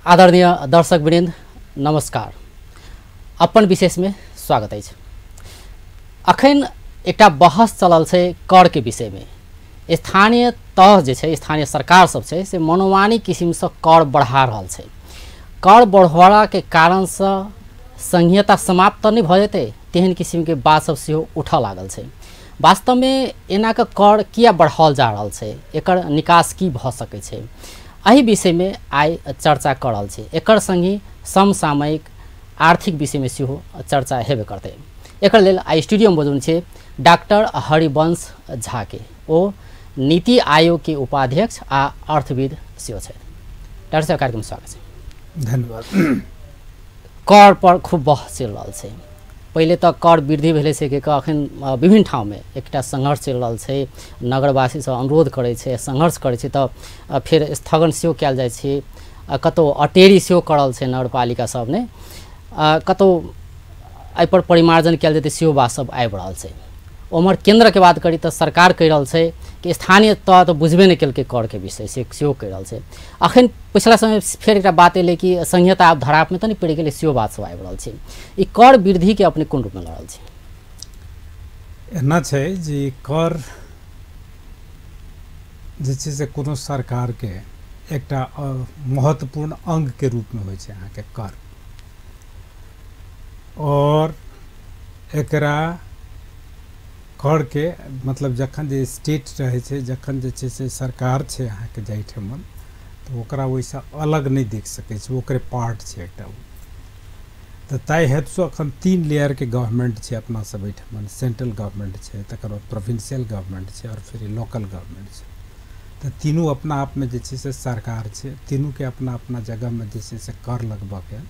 आदरणीय दर्शक वृन्द नमस्कार। अपन विशेष में स्वागत अछि। अखन एकटा बहस चलल छै कर के विषय में। स्थानीय तह जे छै, स्थानीय सरकार सब छै से मनोमानी किसिम से कर बढ़ा रहल छै। कर बढ़वाला के कारण से संघीयता समाप्त त नहीं भ जेतै, तेहन किसिम के बात सब सेहो उठऽ लागल छै। वास्तव में एना के कर किया बढ़ाओल जा रहल छै, एकर निकास की भ सकै छै, एहि विषय में आइ चर्चा कर रहल छी। एकर संगहि समसामयिक आर्थिक विषय में सेहो चर्चा हेबे करतै। एकर लेल आइ स्टूडियो में मौजूद छै डॉक्टर हरिवंश झा के। ओ नीति आयोग के उपाध्यक्ष आ अर्थविद सेहो छथि। डॉक्टर साहब, कार्यक्रम स्वागत छै। धन्यवाद। कर पर खूब बहस चलि रहल छै। पहिले तऽ कर वृद्धि भेलै से के अखन विभिन्न ठाममे एकटा संघर्ष चलि रहल छै। नगरवासी सब अनुरोध करै छै, संघर्ष करै छै, तऽ फेर स्थगन सेहो कयल जाइ छै। कतहु अटेरी सेहो करल छै नगरपालिका सब ने, कतहु एहिपर परिमार्जन कयल जेतै सेहो बात सब आबि रहल छै। ओम्हर केन्द्रके बात करी तऽ सरकार कहि रहल छै कि स्थानीय तह तऽ बुझबे नहि केलकै करके विषय, से सेहो कहि रहल छै। अखन पिछला समय फेर एकटा बात एलै कि संघीयता आब धरापमे तऽ नहि पड़ि गेलै, सेहो बात सब आबि रहल छै। ई कर वृद्धिके अपने कोन रूपमे लऽ रहल छै? एना छै जे कर जे छै से कोनो सरकारके एकटा महत्वपूर्ण अङ्गके रूपमे होइ छै अहाँके कर, और एकरा कर के मतलब जखन जे स्टेट रहै छै, जखन जे छै से सरकार छै अहाँके जाहिठाम, तऽ ओकरा ओहिसँ अलग नहि देख सकै छै, ओकरे पार्ट छै एकटा ओ। तऽ ताहि हेतुसँ अखन 3 लेयरके गवर्नमेंट छै अपना सब एहिठाम। सेंट्रल गवर्नमेंट छै, तकर बाद प्रोविंशियल गवर्नमेंट छै, और फिर लोकल गवर्नमेंट छै। तऽ तीनू अपना आपमे जे छै से सरकार छै, तीनूके अपना अपना जगहमे जे छै से कर लगबऽके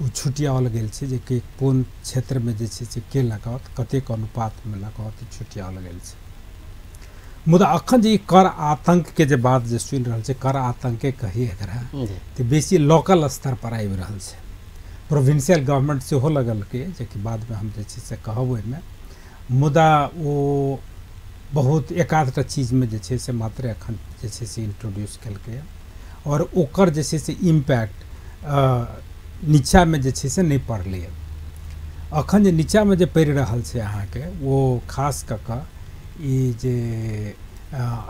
ओ छुटियाओल गेल छै, जे कि कोन क्षेत्रमे जे छै से के लगाओत, कतेक अनुपातमे लगाओत, छुटियाओल गेल छै। मुदा अखन जे ई कर आतंकके जे बात जे सुनि रहल छै, कर आतंके कही एकरा, तऽ बेसी लोकल स्तर पर आबि रहल छै। प्रोविंशियल गवर्नमेंट सेहो लगलकै, जेकि बादमे हम जे छै से कहब ओहिमे। मुदा ओ बहुत एकाधटा चीजमे जे छै से मात्र एखन जे छै से इंट्रोड्यूस केलकै, और ओकर जे छै से इम्पैक्ट नीचाँमे जे छै से नहि पड़लैए। अखन जे नीचाँमे जे पड़ि रहल छै अहाँके, ओ खास कऽ कऽ ई जे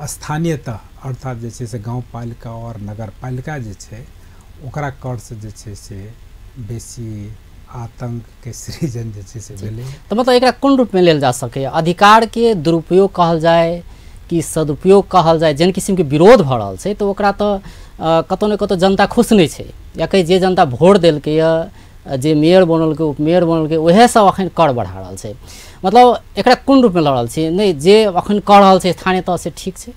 स्थानीय तह अर्थात जे छै से गाँवपालिका और नगरपालिका जे छै, ओकरा करसँ जे छै से बेसी आतंकके सृजन जे छै से भेलै। तऽ मतलब एकरा कोन रूपमे लेल जा सकैए? अधिकारके दुरुपयोग कहल जाय कि सदुपयोग कहल जाय? जेहन किसिमके विरोध भऽ रहल छै तऽ ओकरा तऽ कतहु ने कतहु जनता खुश नहि छै, या कही जे जनता वोट देलकै यऽ, जे मेयर बनलकै, उपमेयर बनलकै, उएह सब अखन कर बढ़ा रहल छै। मतलब एकरा कोन रूपमे लऽ रहल छी? नहि जे अखन कऽ रहल छै स्थानीय तह से ठीक छै?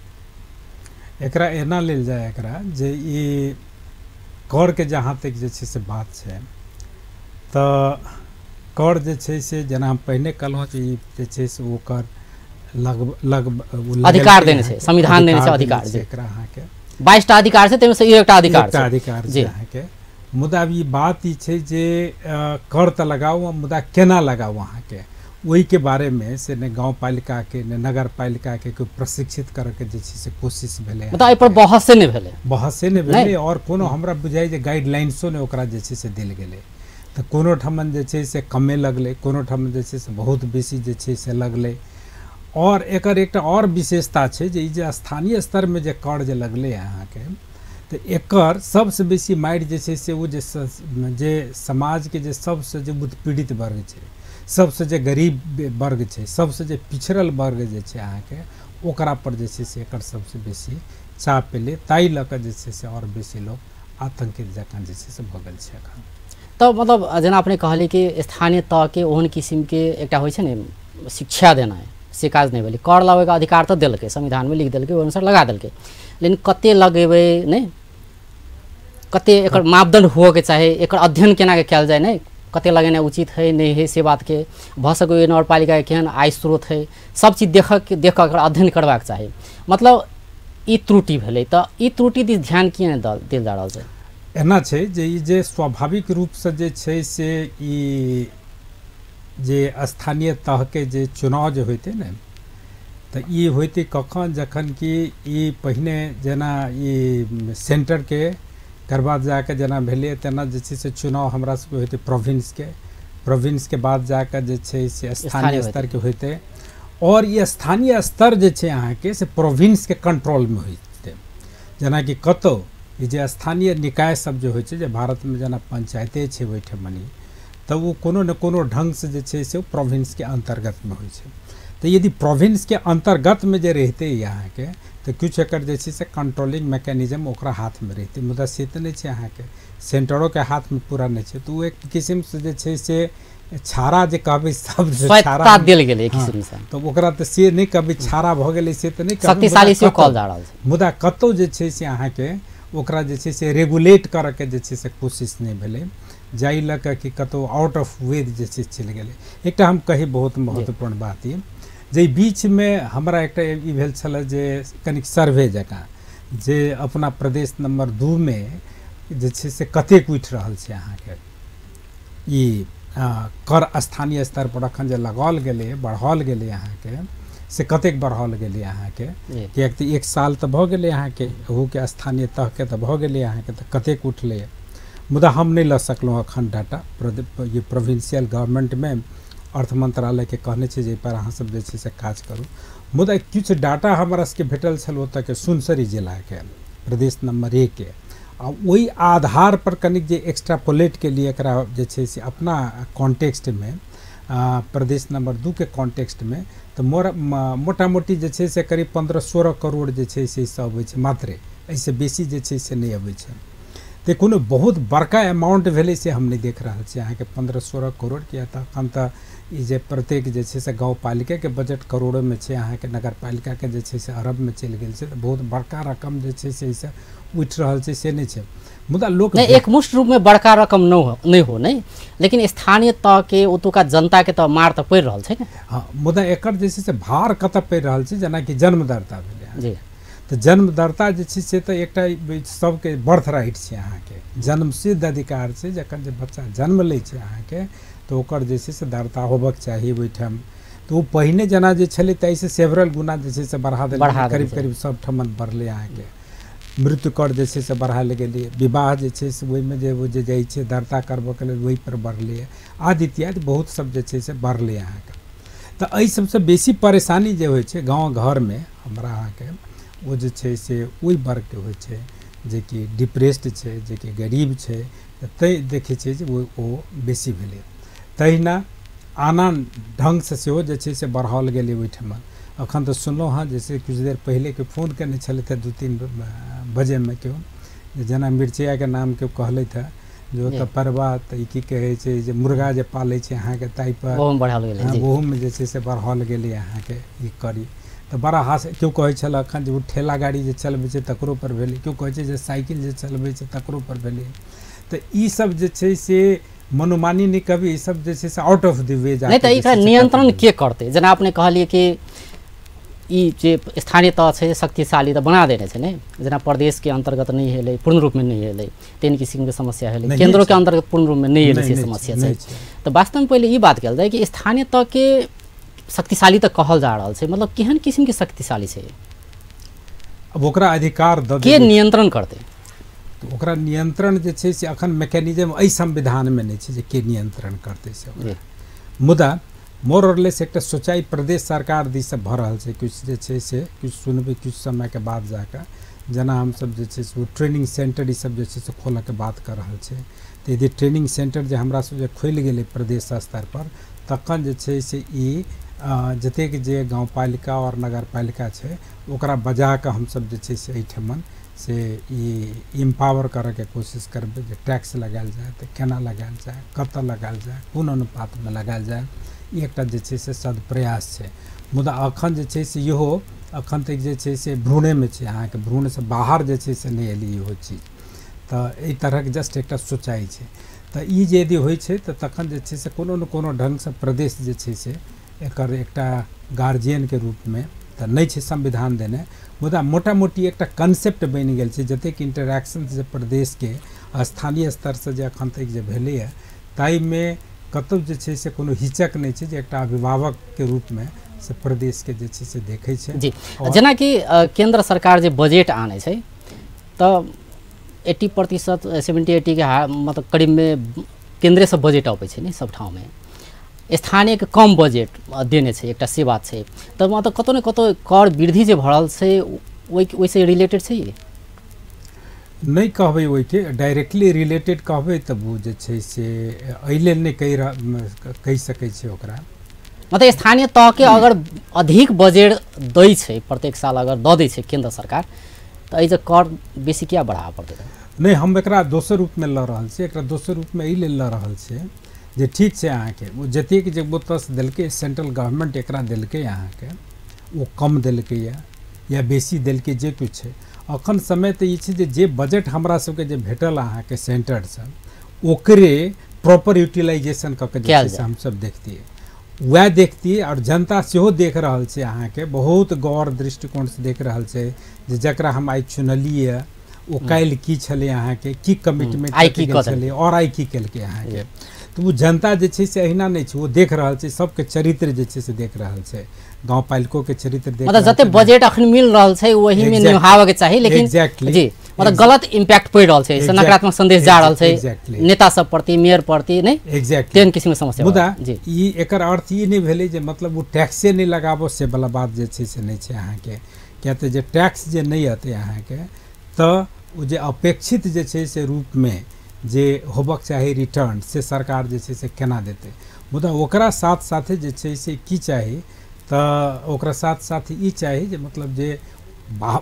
एकरा एना लेल जाय एकरा जे ई करके जहाँ तक जे छै से बात छै, तऽ कर जे छै से जेना हम पहिने कहलहुँ जे ई जे छै से ओकर लग लग अधिकार देने छै, संविधान देने छै अधिकार छै एकरा अहाँके। 22टा अधिकार छै, ताहिमे से ई एकटा अधिकार छै, अधिकार छै अहाँके। मुदा ई बात ई छै जे कर तऽ लगाउ, मुदा केना लगाउ अहाँके, ओहिके बारेमे से ने गाँवपालिकाके ने नगरपालिकाके कोइ प्रशिक्षित करैके जे छै से कोशिश भेलै। मतलब एहिपर बहसे नहि भेलै, बहसे नहि भेलै, और कोनो हमरा बुझाइ जे गाइडलाइंसो नहि ओकरा जे छै से देल गेलै। तऽ कोनो ठमन जे छै से कमे लगलै, कोनो ठमन जे छै से बहुत बेसी जे छै से लगलै। और एकर एकटा और विशेषता छै जे ई जे स्थानीय स्तरमे जे कर जे लगलै अहाँके, तऽ एकर सबसँ बेसी मारि जे छै से ओ जे समाजके जे सबसँ जे उत्पीड़ित वर्ग छै, सबसँ जे गरीब वर्ग छै, सबसँ जे पिछड़ल वर्ग जे छै अहाँके, ओकरा पर जे छै से एकर सबसँ बेसी चाप एलै। ताहि लऽ कऽ जे छै से आओर बेसी लोक आतंकित जकाँ जे छै से भऽ गेल छै एखन। तऽ मतलब जेना अपने कहलियै कि स्थानीय तहके ओहन किसिमके एकटा होइ छै ने शिक्षा देनाइ, से काज नहि भेलै। कर लगबैके अधिकार तऽ देलकै, संविधानमे लिख देलकै, ओहि अनुसार लगा देलकै, लेकिन कते लगेबै नहि, कते एकर मापदंड होअके चाही, एकर अध्ययन केना कयल जाय, नहि कते लगेनाइ उचित है नहि है, से बातके भऽ सकै नगरपालिकाके केहन आय स्रोत है, सब चीज देखऽ देखऽ एकर अध्ययन करबाक चाही। मतलब ई त्रुटि भेलै, तऽ ई त्रुटि दिस ध्यान किए नहि देल जा रहल छै? एना छै जे ई जे स्वाभाविक रूपसँ जे छै से ई जे स्थानीय तहके जे चुनाव जे होइतै ने, तऽ ई होइतै कखन, जखन कि ई पहिने जेना ई सेंटरके तकर बाद जाकऽ जेना भेलै तेना जे छै से चुनाव हमरा सबके होइतै प्रोविंसके, प्रोविंसके बाद जाकऽ जे छै से स्थानीय स्तरके होइतै। और ई स्थानीय स्तर जे छै अहाँके से प्रोविंसके कंट्रोलमे होइतै। जेनाकि कतहु ई जे स्थानीय निकाय सब जे होइ छै, जे भारतमे जेना पंचायते छै ओहिठमनी, तऽ ओ कोनो ने कोनो ढङ्गसँ जे छै से ओ प्रोविंसके अन्तर्गतमे होइ छै। तऽ यदि प्रोविंसके अन्तर्गतमे जे रहितै अहाँके तऽ किछु एकर जे छै से कंट्रोलिंग मैकेनिज्म ओकरा हाथमे रहितै, मुदा से तऽ नहि छै अहाँके, सेंटरोके हाथमे पूरा नहि छै। तऽ ओ एक किसिमसँ जे छै से छाड़ा जे कहबै शब्द छाड़ा देल गेलै एक किसिमसँ, तऽ ओकरा तऽ से नहि कहबै छाड़ा भऽ गेलै से तऽ नहि कहबै, शक्तिशाली से कहल जा रहल छै। मुदा कतहु जे छै से अहाँके ओकरा जे छै से रेगुलेट करऽके जे छै से कोशिश नहि भेलै, जाहि लऽ कऽ कि कतहु आउट ऑफ वे जे छै चलि गेलै। एकटा हम कही बहुत महत्वपूर्ण बात ई जे बीचमे हमरा एकटा ई भेल छलै जे कनिक सर्वे जकाँ जे अपना प्रदेश नंबर 2 मे जे छै से कतेक उठि रहल छै अहाँके ई कर स्थानीय स्तर पर अखन जे लगाओल गेलै, बढ़ाओल गेलै अहाँके, से कतेक बढ़ाओल गेलै अहाँके, किएक तऽ 1 साल तऽ भऽ गेलै अहाँके, ओहूके स्थानीय तहके तऽ भऽ गेलै अहाँके, तऽ कतेक उठलै। मुदा हम नहि लऽ सकलहुँ अखन डाटा। ये प्रोविंशियल गवर्नमेंटमे अर्थ मंत्रालयके कहने छै जे एहिपर अहाँसब जे छै से काज करू। मुदा किछु डाटा हमरा सबके भेटल छल ओतऽके सुनसरी जिलाके प्रदेश नंबर 1 के, आ ओहि आधार पर कनिक जे एक्स्ट्रापोलेट के लिए एकरा जे छै से अपना कॉन्टेक्स्टमे प्रदेश नंबर 2 के कॉन्टेक्स्टमे तऽ मोटा मोटी जे छै से करीब 15-16 करोड़ जे छै से सब अबै छै मात्रे, एहिसँ बेसी जे छै से नहि अबै छै। तऽ कोनो बहुत बड़का अमाउंट भेलै से हम नहि देख रहल छी अहाँके 15-16 करोड़, किया तऽ अखन तऽ ई जे प्रत्येक जे छै से गाँवपालिकाके बजट करोड़ोमे छै अहाँके, नगरपालिकाके जे छै से अरबमे चलि गेल छै, तऽ बहुत बड़का रकम जे छै से एहिसँ उठि रहल छै से नहि छै। मुदा लोक नहि एकमुष्ट रूपमे बड़का रकम नहि हो नहि, लेकिन स्थानीय तहके ओतुका जनताके तऽ मार तऽ पड़ि रहल छै ने। हँ, मुदा एकर जे छै से भार कतऽ पड़ि रहल छै, जेनाकि जन्मदर्ता भेलै जी, तऽ जन्मदर्ता जे छै से तऽ एकटा सबके बर्थ राइट छै अहाँके, जन्मसिद्ध अधिकार छै। जखन जे बच्चा जन्म लै छै अहाँके तऽ ओकर जे छै से दर्ता होबक चाही ओहिठाम। तऽ ओ पहिने जेना जे छलै ताहिसँ सेवरल गुना जे छै से बढ़ा देलकै, करीब करीब सब ठमन बढ़लै अहाँके। मृत्यु कर जे छै से बढ़ायल गेलै, विवाह जे छै से ओहिमे जे ओ जे जाइ छै दर्ता करबऽके लेल ओहिपर बढ़लै, आदि इत्यादि बहुत सब जे छै से बढ़लै अहाँके। तऽ एहि सबसँ बेसी परेशानी जे होइ छै गाँव घरमे हमरा अहाँके, ओ जे छै से ओहि वर्गके होइ छै जेकि डिप्रेस्ड छै, जेकि गरीब छै, तऽ तैँ देखै छियै जे ओ बेसी भेलै। तहिना आन आन ढङ्गसँ सेहो जे छै से बढ़ाओल गेलै ओहिठमा। अखन तऽ सुनलहुँ हँ जैसे किछु देर पहिलेके फोन केने छलथि 2-3 बजेमे केओ, जेना मिर्चैयाके नाम केओ कहलथि हँ जे ओतऽ परवा तऽ ई की कहै छै जे मुर्गा जे पालै छै अहाँके ताहिपर ओहूमे जे छै से बढ़ाओल गेलै अहाँके ई करी। तऽ बड़ा हास केओ कहै छल अखन जे ओ ठेला गाड़ी जे चलबै छै तकरो पर भेलै, केओ कहै छै जे साइकिल जे चलबै छै तकरो पर भेलै। तऽ ई सब जे छै से मनोमानी नहि कभी, ई सब जे छै से आउट ऑफ the वे नहि। तऽ एकरा नियंत्रण के करतै? जेना अपने कहलियै कि ई जे स्थानीय तह छै शक्तिशाली तऽ बना देने छै ने, जेना प्रदेशके अन्तर्गत नहि हेलै, पूर्ण रूपमे नहि हेलै, तेहन किसिमके समस्या हेलै, केन्द्रोके अन्तर्गत पूर्ण रूपमे नहि हेलै से समस्या छै। तऽ वास्तवमे पहिले ई बात कयल जाय कि स्थानीय तहके शक्तिशाली तऽ कहल जा रहल छै, मतलब केहन किसिमके शक्तिशाली छै? अब ओकरा अधिकार के नियंत्रण करतै? तऽ ओकरा नियंत्रण जे छै से अखन मैकेनिज्म एहि संविधानमे नहि छै जे के नियंत्रण करतै से ओकरा। मुदा मोर और लेस एकटा सोचाइ प्रदेश सरकार दिससँ भऽ रहल छै, किछु जे छै से किछु सुनबै किछु समयके बाद जाकऽ, जेना हमसब जे छै से ओ ट्रेनिंग सेंटर ई सब जे छै से खोलऽके बात कऽ रहल छै। तऽ यदि ट्रेनिंग सेंटर जे हमरा सब जे खोलि गेलै प्रदेश स्तर पर, तखन जे छै से ई जतेक जे गाँवपालिका आओर नगरपालिका छै ओकरा बजा कऽ हमसब जे छै से एहिठमन से ई इम्पावर करऽके कोशिश करबै जे टैक्स लगायल जाय तऽ केना लगायल जाय, कतऽ लगायल जाय, कोन अनुपातमे लगायल जाय, ई एकटा जे छै से सदप्रयास छै। मुदा अखन जे छै से इहो अखन तक जे छै से भ्रूणेमे छै अहाँके, भ्रूणसँ बाहर जे छै से नहि एलै इहो चीज। तऽ एहि तरहक जस्ट एकटा सोचाइ छै। तऽ ई जे यदि होइ छै तऽ तखन जे छै से कोनो ने कोनो ढङ्गसँ प्रदेश जे छै से एकर एकटा गार्जियनके रूपमे तऽ नहि छै संविधान देने, मुदा मोटा मोटी एकटा कंसेप्ट बनि गेल छै। जतेक इंटरैक्शन जे प्रदेशके स्थानीय स्तरसँ जे अखन तक जे भेलैए ताहिमे कतहु जे छै से कोनो हिचक नहि छै जे एकटा अभिभावकके रूपमे से प्रदेशके जे छै से देखै छै जी। जेनाकि केंद्र सरकार जे बजट आनै छै तऽ 80% 70-80 के मतलब करीबमे केन्द्रेसँ बजट अबै छै ने सब ठाममे, स्थानीयके कम बजट देने छै, एकटा से बात छै। तऽ मतलब कतौ ने कतौ कर वृद्धि जे भऽ रहल छै ओहिसँ रिलेटेड छै? नहि कहबै ओहिके डायरेक्टली रिलेटेड कहबै तऽ ओ जे छै से एहि लेल नहि कहि सकै छै ओकरा। मतलब स्थानीय तहके अगर अधिक बजट दै छै प्रत्येक साल, अगर दऽ दै छै केन्द्र सरकार, तऽ एहिसँ कर बेसी किया बढ़ाबऽ पड़तै? नहि, हम एकरा दोसर रूपमे लऽ रहल छियै। एकरा दोसर रूपमे एहि लेल लऽ रहल छियै जे ठीक छै अहाँके ओ जतेक जे ओतऽसँ देलकै सेंट्रल गवर्नमेंट एकरा देलकै अहाँके, ओ कम देलकैए या बेसी देलकै, जे किछु छै। अखन समय तऽ ई छै जे बजट हमरा सबके जे भेटल अहाँके सेंटरसँ, ओकरे प्रॉपर यूटिलाइजेशन कऽ के जे छै से हमसब देखतियै, वएह देखतियै। आओर जनता सेहो देख रहल छै अहाँके, बहुत गौर दृष्टिकोणसँ देख रहल छै जे जकरा हम आइ चुनलियै ओ काल्हि की छलै अहाँके, की कमिटमेंट छलै आओर आइ की केलकै अहाँके। तऽ ओ जनता जे छै से अहिना नहि छै, ओ देख रहल छै, सबके चरित्र जे छै से देख रहल छै, गाँवपालिकोके चरित्र देख, मतलब जते बजट अखन मिल रहल छै ओहिमे निभाबऽके चाही, लेकिन जी मतलब गलत इम्पैक्ट पड़ि रहल छै, नकारात्मक संदेश जा रहल छै नेता सब प्रति, मेयर प्रति, नहि एग्जैक्टली तेहन किसिमके समस्या। मुदा ई एकर अर्थ ई नहि भेलै जे मतलब ओ टैक्से नहि लगाबो, से वाला बात जे छै से नहि छै अहाँके। किया तऽ जे टैक्स जे नहि अतै अहाँके तऽ ओ जे अपेक्षित जे छै से रूपमे जे होबक चाही रिटर्न, से सरकार जे छै से केना देतै। मुदा ओकरा साथ साथे जे छै से की चाही, तऽ ओकरा साथ साथ ई चाही जे मतलब जे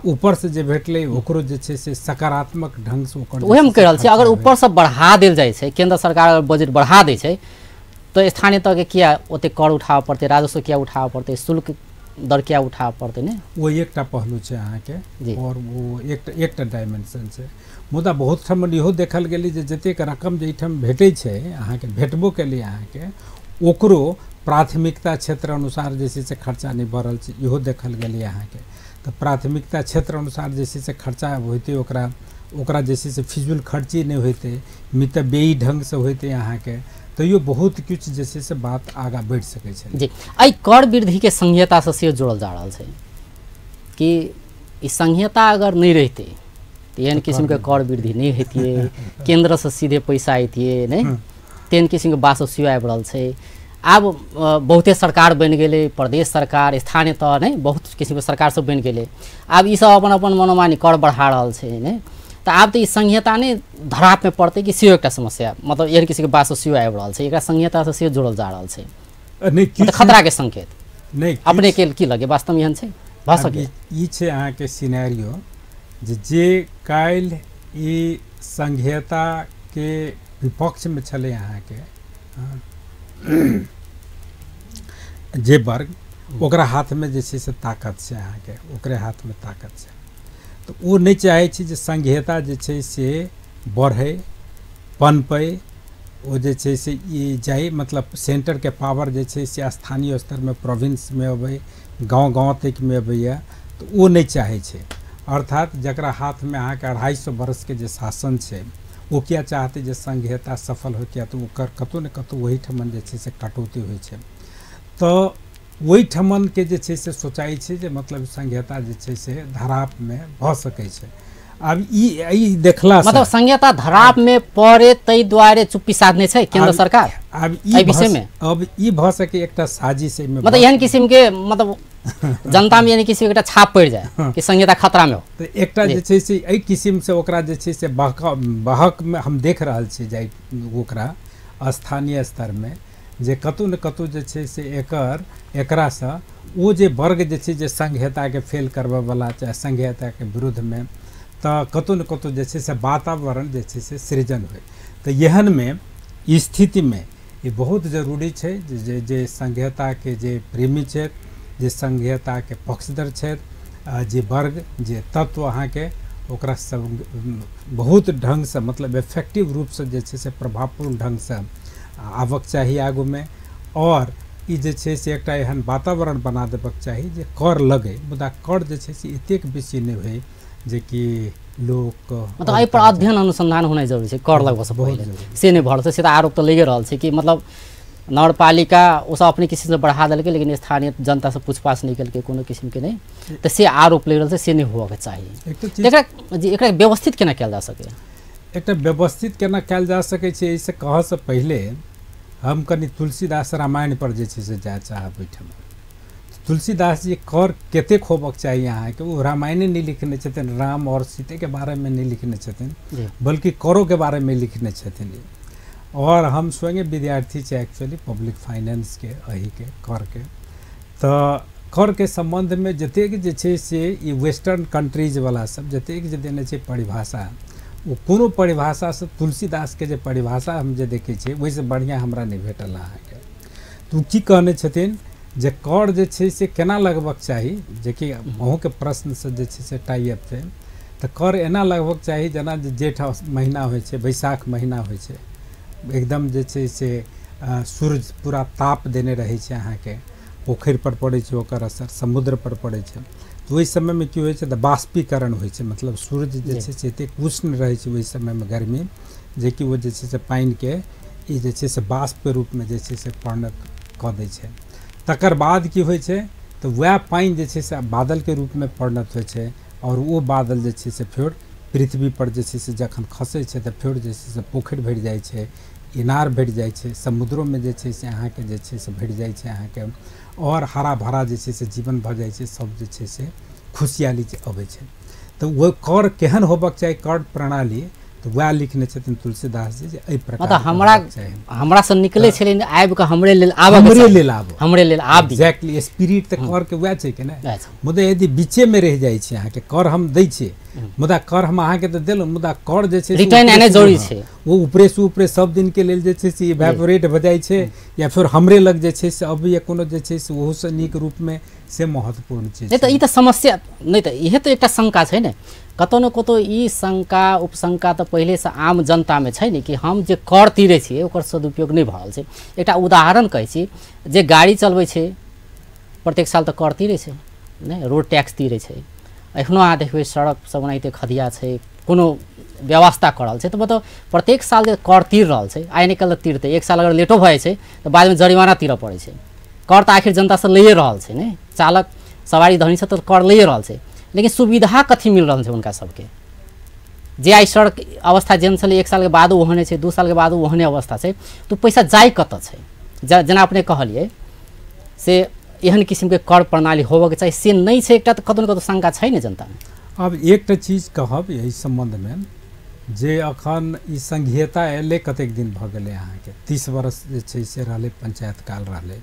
ऊपरसँ जे भेटलै ओकरो जे छै से सकारात्मक ढङ्गसँ ओकर। वएह हम कहि रहल छी, अगर ऊपरसँ बढ़ा देल जाइ छै, केन्द्र सरकार अगर बजट बढ़ा दै छै तऽ स्थानीय तहके किया ओतेक कर उठाबऽ पड़तै, राजस्व किया उठाबऽ पड़तै, शुल्क दर किया उठाबऽ पड़तै? ने ओ एकटा पहलू छै अहाँके, आओर ओ एकटा डायमेंशन छै। मुदा बहुत ठाम इहो देखल गेलै जे जतेक रकम जे एहिठाम भेटै छै अहाँके, भेटबो केलै अहाँके, ओकरो प्राथमिकता क्षेत्र अनुसार जे छै से खर्चा नहि भऽ रहल छै, इहो देखल गेलै अहाँके। तऽ प्राथमिकता क्षेत्र अनुसार जे छै से खर्चा होइतै, ओकरा ओकरा जे छै से फिजूल खर्ची नहि होइतै, मितव्ययी ढङ्गसँ होइतै अहाँके, तैयो बहुत किछु जे छै से बात आगाँ बढ़ि सकै छै। जी, एहि कर वृद्धिके संघीयतासँ सेहो जोड़ल जा रहल छै कि ई संघीयता अगर नहि रहितै तऽ एहन किसिमके कर वृद्धि नहि होइतियै, केन्द्रसँ सीधे पैसा अयतियै, नहि तेहन किसिमके बात सब सेहो आबि रहल छै। आब बहुते सरकार बनि गेलै, प्रदेश सरकार, स्थानीय तह, नहि बहुत किसिमके सरकार सब बनि गेलै, आब ई सब अपन अपन मनोमानी कर बढ़ा रहल छै, नहि तऽ आब तऽ ई संघीयता नहि धरापमे पड़तै कि सेहो एकटा समस्या, मतलब एहन किसिमके बात सब सेहो आबि रहल छै, एकरा संघीयतासँ सेहो जोड़ल जा रहल छै, नहि खतराके संकेत नहि। अपने के की लगे वास्तवमे एहन छै भऽ सकै? ई छै अहाँके सिनेरियो जे काल्हि ई संघीयताके विपक्षमे छलै अहाँके जे वर्ग, ओकरा हाथमे जे छै से ताकत छै अहाँके, ओकरे हाथमे ताकत छै। तऽ ओ नहि चाहै छै जे संघीयता जे छै से बढ़ै पनपै, ओ जे छै से ई जाइ, मतलब सेंटरके पावर जे छै से स्थानीय स्तरमे प्रोविंसमे अबै, गाँव गाँव तकमे अबैए, तऽ ओ नहि चाहै छै। अर्थात जकरा हाथमे अहाँके 250 वर्षके जे शासन छै, ओ किया चाहतै जे संघीयता सफल हो? किया तऽ ओकर कतहु ने कतहु ओहिठमन जे छै से कटौती होइ छै। तऽ ओहिठमनके जे छै से सोचाइ छै जे मतलब संघीयता जे छै से धरापमे भऽ सकै छै। आब ई देखला मतलब संघीयता धरापमे पड़े ताहि दुआरे चुप्पी साधने छै केन्द्र सरकार। आब ई विषयमे अब ई भऽ सकै एकटा साजिश एहिमे, मतलब एहन किसिमके मतलब जनतामे यानी किसी एकटा छाप पड़ि जाय कि संघीयता खतरामे हो, तऽ एकटा जे छै से एहि किसिमसँ ओकरा जे छै से बहकमे हम देख रहल छी जाइ ओकरा स्थानीय स्तरमे जे कतहु ने कतहु जे छै से एकरासँ ओ जे वर्ग जे छै जे संघीयताके फेल करबयवला चाहे संघीयताके विरुद्धमे, तऽ कतहु ने कतहु जे छै से वातावरण जे छै से सृजन होइ। तऽ एहनमे स्थितिमे ई बहुत जरूरी छै जे जे संघीयताके जे प्रेमी छथि, जे संघीयताके पक्षधर छथि, जे वर्ग जे तत्व अहाँके ओकरा सब बहुत ढङ्गसँ मतलब इफेक्टिव रूपसँ जे छै से प्रभावपूर्ण ढङ्गसँ आबक चाही आगूमे। आओर ई जे छै से एकटा एहन वातावरण बना देबक चाही जे कर लगै, मुदा कर जे छै से एतेक बेसी नहि होइ जेकि लोक मतलब एहि पर अध्ययन अनुसंधान होनाइ जरूरी छै। कर लगबऽसँ पहिले से नहि भऽ रहल छै, से तऽ आरोप तऽ लागि रहल छै कि मतलब नगरपालिका ओसब अपने किसिमसँ बढ़ा देलकै, लेकिन स्थानीय जनतासँ पूछपाछ नहि केलकै कोनो किसिमके नहि, तऽ से आरोप लागि रहल छै, से नहि होबऽके चाही। एकरा जी एकरा व्यवस्थित केना कयल जा सकै? एकटा व्यवस्थित केना कयल जा सकै छै एहिसँ कहऽसँ पहिले हम कनि तुलसीदास रामायण पर जे छै से जाय चाहब। ओहिठाम तुलसीदास जी कर कतेक होबक चाही अहाँके, ओ रामायणे नहि लिखने छथिन, राम और सीतेके बारेमे नहि लिखने छथिन, बल्कि करोके बारेमे लिखने छथिन। और हम स्वयं विद्यार्थी छी एक्चुअली पब्लिक फाइनेंसके, एहिके करके, तऽ करके सम्बन्धमे जतेक जे छै से ई वेस्टर्न कंट्रीजवला सब जतेक जे देने छै परिभाषा, ओ कोनो परिभाषासँ तुलसीदासके जे परिभाषा हम जे देखै छियै ओहिसँ बढ़िआँ हमरा नहि भेटल अहाँके। तऽ ओ की कहने छथिन जे कर जे छै से केना लगबक चाही, जेकि अहूँके प्रश्नसँ जे छै से टाइ अप छै। तऽ कर एना लगबक चाही जेना जे जेठ महीना होइ छै, बैसाख महीना होइ छै, एकदम जे छै से सूर्य पूरा ताप देने रहै छै अहाँके, पोखरि पर पड़ै छै ओकर असर, समुद्र पर पड़ै छै। तऽ ओहि समयमे की होइ छै तऽ बाष्पीकरण होइ छै, मतलब सूर्य जे छै से एतेक उष्ण रहै छै ओहि समयमे गर्मी, जेकि ओ जे छै से पानिके ई जे छै से बाष्पके रूपमे जे छै से परिणत कऽ दै छै। तकर बाद की होइ छै तऽ वएह पानि जे छै से बादलके रूपमे परिणत होइ छै, आओर ओ बादल जे छै से फेर पृथ्वी पर जे छै से जखन खसै छै तऽ फेर जे छै से पोखरि भरि जाइ छै, इनार भरि जाइ छै, समुद्रोमे जे छै से अहाँके जे छै से भरि जाइ छै अहाँके, आओर हरा भरा जे छै से जीवन भऽ जाइ छै, सब जे छै से खुशियाली अबै छै। तऽ ओ कर केहन होबक चाही, कर प्रणाली, तऽ वएह लिखने छथिन तुलसीदास जी जे एहि प्रकार हमरा हमरासँ निकलै छलै आबि कऽ हमरे लेल आबऽ, हमरे लेल आबऽ, हमरे लेल आबि, एग्जैक्टली स्पिरिट तऽ कर के वएह छै कि नहि। मुदा यदि बीचेमे रहि जाइ छै अहाँके, कर हम दै छियै मुदा कर हम अहाँके तऽ देलहुँ, मुदा कर जे छै रिटर्न एनाइ जरूरी छै, ओ ऊपरेसँ ऊपरे सब दिनके लेल जे छै से इवेपोरेट भऽ जाइ छै, या फेर हमरे लग जे छै से अबैए कोनो जे छै से ओहूसँ नीक रूपमे, से महत्वपूर्ण चीज। नहि तऽ ई तऽ समस्या नहि तऽ इहे तऽ एकटा शंका छै ने, कतौ ने कतौ ई शंका उपशंका तऽ पहिलेसँ आम जनतामे छै ने कि हम जे कर तीरै छियै ओकर सदुपयोग नहि भऽ रहल छै। एकटा उदाहरण कहै छी, जे गाड़ी चलबै छै प्रत्येक साल तऽ कर तीरै छै नहि, रोड टैक्स तीरै छै, एखनो अहाँ देखबै सड़क सब ओनाहिते खदिया छै, कोनो व्यवस्था करल छै, तऽ मतलब प्रत्येक साल जे कर तीर रहल छै, आइ नहि काल्हि तीरतै, एक साल अगर लेटो भऽ जाइ छै तऽ बादमे जरिमाना तीरऽ पड़ै छै। कर तऽ आखिर जनतासँ लैए रहल छै ने, चालक सवारी धनी सब तऽ कर लैए रहल छै, लेकिन सुविधा कथी मिल रहल छै हुनका सबके? जे आइ सड़क अवस्था जेहन छलै एक सालके बादो ओहने छै, 2 सालके बादो ओहने अवस्था छै, तऽ पैसा जाइ कतऽ छै? जेना अपने कहलियै से एहन किसिमके कर प्रणाली होबऽके चाही, से नहि छै, एकटा तऽ कतौ ने कतौ शंका छै ने जनतामे। आब एकटा चीज कहब एहि सम्बन्धमे जे अखन ई संघीयता एलै कतेक दिन भऽ गेलै अहाँके, 30 वर्ष जे छै से रहलै पंचायत काल रहलै,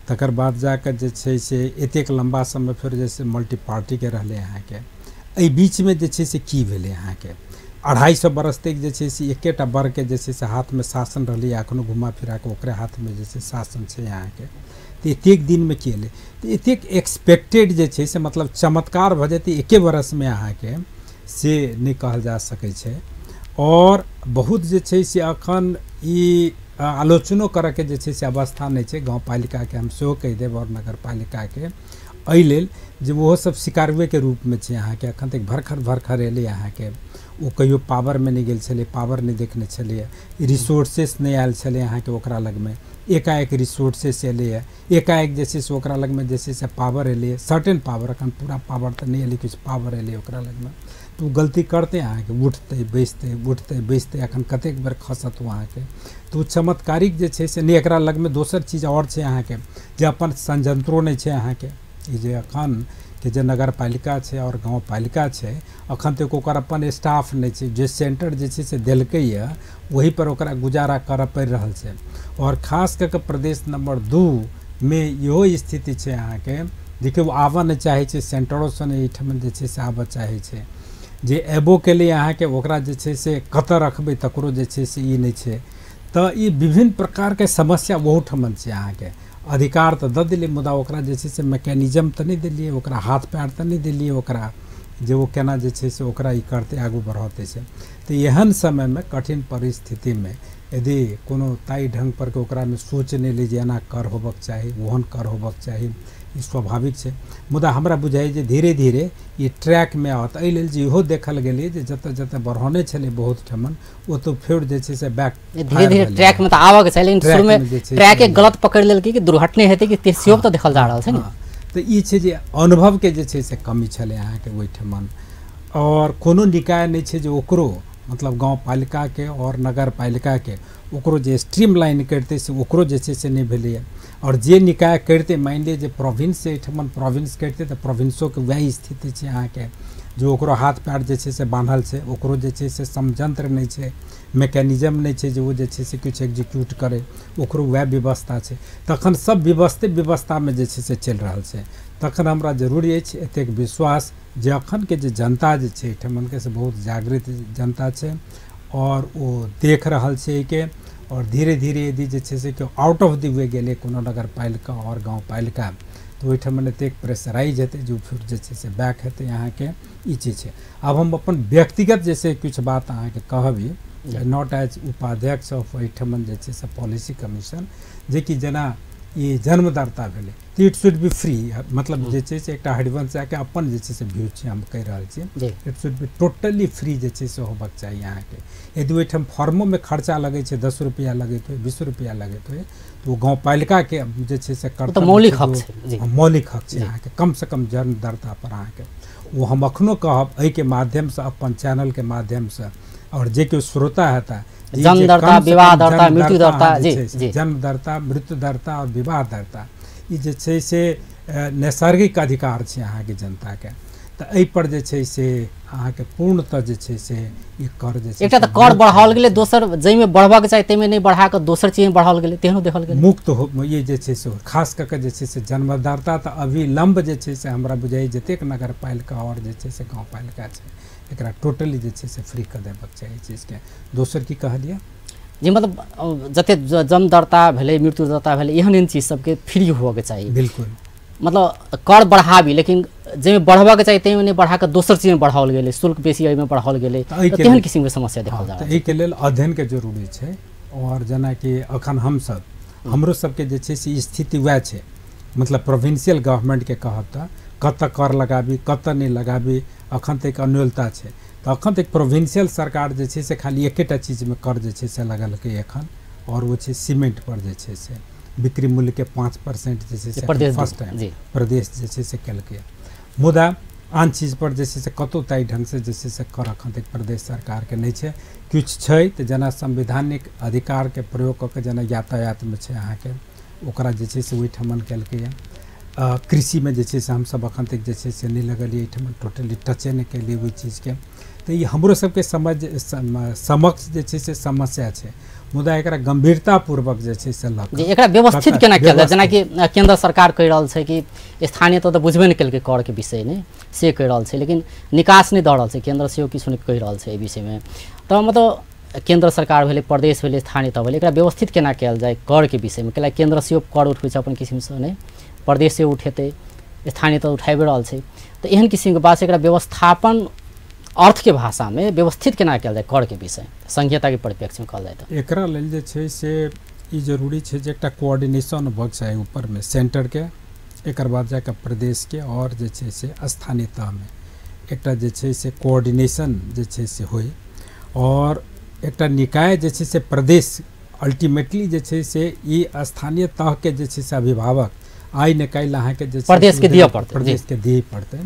तकर बाद जाकऽ जे छै से एतेक लम्बा समय फेर जे छै मल्टी पार्टीके रहलै अहाँके। एहि बीचमे जे छै से की भेलै अहाँके, 250 बरस तक जे छै से एकेटा वर्गके जे छै से हाथमे शासन रहलै, एखनो घुमा फिरा कऽ ओकरे हाथमे जे छै शासन छै अहाँके। तऽ एतेक दिनमे की एलै, तऽ एतेक एक्सपेक्टेड जे छै से मतलब चमत्कार भऽ जेतै एके बरसमे अहाँके, से नहि कहल जा सकै छै। आओर बहुत जे छै से अखन ई आलोचनो करऽके जे छै से अवस्था नहि छै गाँवपालिकाके, हम सेहो कहि देब, आओर नगरपालिकाके, एहि लेल जे ओहो सब शिकारुएके रूपमे छै अहाँके। अखन तक भरखर भरखर एलै अहाँके, ओ कहियो पावरमे नहि गेल छलै, पावर नहि देखने छलैए, रिसोर्सेस नहि आयल छलै अहाँके ओकरा लगमे, एकाएक रिसोर्सेस एलैए, एकाएक जे छै से ओकरा लगमे जे छै से पावर एलैए, सर्टेन पावर, अखन पूरा पावर तऽ नहि एलै, किछु पावर एलै ओकरा लगमे। तऽ ओ गलती करतै अहाँके, उठतै बैसतै उठतै बैसतै, अखन कतेक बेर खसत ओ अहाँके। तऽ ओ चमत्कारिक जे छै से नहि, एकरा लगमे दोसर चीज आओर छै अहाँके जे अपन संयंत्रो नहि छै अहाँके। ई जे अखन के जे नगरपालिका छै आओर गाँवपालिका छै, अखन तक ओकर अपन स्टाफ नहि छै, जे सेंटर जे छै से देलकैए ओहि पर ओकरा गुजारा करऽ पड़ि रहल छै। आओर खास कऽ के प्रदेश नंबर 2 मे इहो स्थिति छै अहाँके, देखियौ आबऽ नहि चाहै छै, सेंटरोसँ नहि एहिठाम जे छै से आबऽ चाहै छै, जे एबो केलै अहाँके ओकरा जे छै से कतऽ रखबै तकरो जे छै से ई नहि छै। तऽ ई विभिन्न प्रकारके समस्या ओहूठमन छै अहाँके। अधिकार तऽ दऽ देलियै मुदा ओकरा जे छै से मैकेनिज्म तऽ नहि देलियै, ओकरा हाथ पैर तऽ नहि देलियै ओकरा, जे ओ केना जे छै से ओकरा ई करतै आगू बढ़ौतै से। तऽ एहन समयमे कठिन परिस्थितिमे यदि कोनो ताहि ढङ्ग परके ओकरामे सोच नहि लै जे एना कर होबक चाही ओहन कर होबक चाही, ई स्वाभाविक छै। मुदा हमरा बुझाइ जे धीरे धीरे ई ट्रैकमे आओत। एहि लेल जे इहो देखल गेलै जे जतऽ जतऽ बढ़ौने छलै बहुत ठमन ओतऽ फेर जे छै से बैक धीरे धीरे ट्रैकमे तऽ आबऽके छै, लेकिन शुरूमे ट्रैके गलत पकड़ि लेलकै कि दुर्घटने हेतै कि सेहो तऽ देखल जा रहल छै ने। तऽ ई छै जे अनुभवके जे छै से कमी छलै अहाँके ओहिठमन, आओर कोनो निकाय नहि छै जे ओकरो मतलब गाँवपालिकाके आओर नगरपालिकाके ओकरो जे स्ट्रीमलाइन करितै से ओकरो जे छै से नहि भेलैए। आओर जे निकाय करितै, मानि लिअ जे प्रोविंस एहिठमन प्रोविंस करितै तऽ प्रोविंसोके वएह स्थिति छै अहाँके, जो ओकरो हाथ पैर जे छै से बान्हल छै, ओकरो जे छै से संयंत्र नहि छै, मैकेनिज्म नहि छै जे ओ जे छै से किछु एग्जीक्यूट करै, ओकरो वएह व्यवस्था छै। तखन सब व्यवस्थे व्यवस्थामे जे छै से चलि रहल छै। तखन हमरा जरूरी अछि एतेक विश्वास जे अखनके जे जनता जे छै एहिठमनके से बहुत जागृत जनता छै आओर ओ देख रहल छै एहिके, आओर धीरे धीरे यदि जे छै से केओ आउट ऑफ the way गेलै कोनो नगरपालिका आओर गाँवपालिका तऽ ओहिठमन एतेक प्रेशराइज हेतै जे फिर जे छै से बैक हेतै अहाँके। ई चीज छै। आब हम अपन व्यक्तिगत जे छै किछु बात अहाँके कहबी, not as उपाध्यक्ष ऑफ एहिठमन जे छै से पॉलिसी कमीशन, जेकि जेना ई जन्मदाता भेलै तऽ it should be free, मतलब जे छै से एकटा हरिवंश जाके अपन जे छै से व्यू छै हम कहि रहल छी, it should be totally free जे छै से होबाक चाही अहाँके। यदि ओहिठाम फॉर्मोमे खर्चा लगै छै, 10 रुपैआ लगैत होइ, 20 रुपैआ लगैत होइ, तऽ ओ गाँवपालिकाके जे छै से कर्तव्य, मौलिक हक छै, मौलिक हक छै अहाँके कमसँ कम जन्मदाता पर अहाँके। ओ हम अखनो कहब एहिके माध्यमसँ, अपन चैनलके माध्यमसँ, आओर जे केओ श्रोता हेता, जन्मदर्ता, विवाह दर्ता, मृत्यु दर्ता, जन्मदर्ता, मृत्यु दर्ता आओर विवाह दर्ता, ई जे छै से नैसर्गिक अधिकार छै अहाँके जनताके। तऽ एहिपर जे छै से अहाँके पूर्णतः जे छै से ई कर जे छै, एकटा तऽ कर बढ़ाओल गेलै, दोसर जाहिमे बढ़बाक चाही ताहिमे नहि बढ़ा कऽ दोसर चीजमे बढ़ाओल गेलै, तेहनो देखल गेलै मुक्त हो। ई जे छै से खास कऽ के जे छै से जन्मदाता तऽ अविलम्ब जे छै से हमरा बुझाइए जतेक नगरपालिका आओर जे छै से गाँवपालिका छै एकरा टोटली जे छै से फ्री कऽ देबाक चाही चीजके। दोसर की कहलियै जे मतलब जते जन्मदर्ता भेलै, मृत्युदर्ता भेलै, एहन एहन चीज सबके फ्री होबऽके चाही। बिल्कुल, मतलब कर बढ़ाबी लेकिन जाहिमे बढ़बाके चाही ताहिमे नहि बढ़ा कऽ दोसर चीजमे बढ़ाओल गेलै, शुल्क बेसी एहिमे बढ़ाओल गेलै, तेहन किसिमके समस्या देखल जा रहल छै। एहिके लेल अध्ययनके जरूरी छै। आओर जेनाकि अखन हमसब, हमरो सबके जे छै से स्थिति वएह छै, मतलब प्रोविंशियल गवर्नमेंटके कहब तऽ कतऽ कर लगाबी कतऽ नहि लगाबी अखन तक अन्योलता छै। तऽ अखन तक प्रोविंशियल सरकार जे छै से खाली एकेटा चीजमे कर जे छै से लगलकै एखन, आओर ओ छै सीमेंट पर जे छै से बिक्री मूल्यके 5% जे छै से फर्स्ट टाइम प्रदेश जे छै से केलकै। मुदा आन चीज पर जे छै से कतहु ताहि ढङ्गसँ जे छै से कर अखन तक प्रदेश सरकारके नहि छै। किछु छै तऽ जेना संवैधानिक अधिकारके प्रयोग कऽ के जेना यातायातमे छै अहाँके, ओकरा जे छै से ओहिठमन केलकैए। कृषिमे जे छै से हमसब अखन तक जे छै से नहि लगलियै, एहिठमन टोटली टचे नहि केलियै ओहि चीजके। तऽ ई हमरो सबके समक्ष जे छै से समस्या छै, मुदा एकरा गंभीरतापूर्वक जे छै से लऽ जे एकरा व्यवस्थित केना कयल जाय। जेनाकि केंद्र सरकार कहि रहल छै कि स्थानीय तऽ बुझबे नहि केलकै करके विषय नहि से कहि रहल छै, लेकिन निकास नहि दऽ रहल छै, केंद्र सेहो किछु नहि कहि रहल छै एहि विषयमे। तऽ मतलब केंद्र सरकार भेलै, प्रदेश भेलै, स्थानीय तह भेलै, एकरा व्यवस्थित केना कयल जाय करके विषयमे? कैला केंद्र सेहो कर उठबै छै अपन किसिमसँ, नहि प्रदेश सेहो उठेतै, स्थानीय तऽ उठाबि रहल छै। तऽ एहन किसिमके बात छै, एकरा व्यवस्थापन अर्थके भाषामे व्यवस्थित केना कयल जाय करके विषय संघीयताके परिप्रेक्ष्यमे कहल जाय? तऽ एकरा लेल जे छै से ई जरूरी छै जे एकटा कोऑर्डिनेशन होबाक चाही ऊपरमे सेंटरके, एकर बाद जाकऽ प्रदेशके आओर जे छै से स्थानीय तहमे एकटा जे छै से कोऑर्डिनेशन जे छै से होइ। आओर एकटा निकाय जे छै से प्रदेश अल्टीमेटली जे छै से ई स्थानीय तहके जे छै से अभिभावक आइ ने काल्हि अहाँके जे प्रदेशके दिअ पड़तै, प्रदेशके दिअ पड़तै।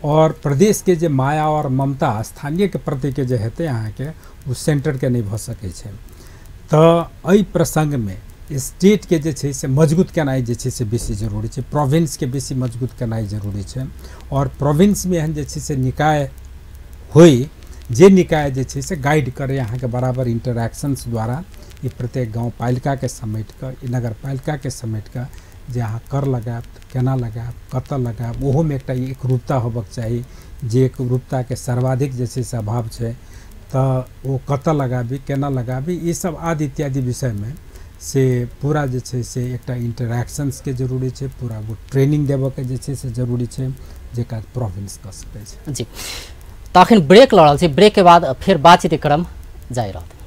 और प्रदेश के जे माया और ममता स्थानीय के प्रति के जे हेतै अहाँके ओ सेंटरके नहि भऽ सकै छै। तऽ एहि प्रसंगमे स्टेटके जे छै से मजबूत केनाइ जे छै से बेसी जरूरी छै, प्रोविंसके बेसी मजबूत केनाइ जरूरी छै। और प्रोविंसमे एहन जे छै से निकाय होइ जे निकाय जे छै से गाइड करै अहाँके बराबर इंटरैक्शंस द्वारा, ई प्रत्येक गाँवपालिकाके समेट कऽ, ई नगरपालिकाके समेट कऽ जे अहाँ कर लगायब केना लगायब कतऽ लगायब, ओहोमे एकटा एकरूपता होबाक चाही। जे एकरूपताके सर्वाधिक जे छै से अभाव छै, तऽ ओ कतऽ लगाबी केना लगाबी, ई सब आदि इत्यादि विषयमे से पूरा जे छै से एकटा इंटरैक्शंसके जरूरी छै, पूरा ओ ट्रेनिंग देबऽके जे छै से जरूरी छै, जे काज प्रोविंस कऽ सकै छै। जी, तऽ अखन ब्रेक लऽ रहल छी, ब्रेकके बाद फेर बातचीतके क्रम जारी रहत।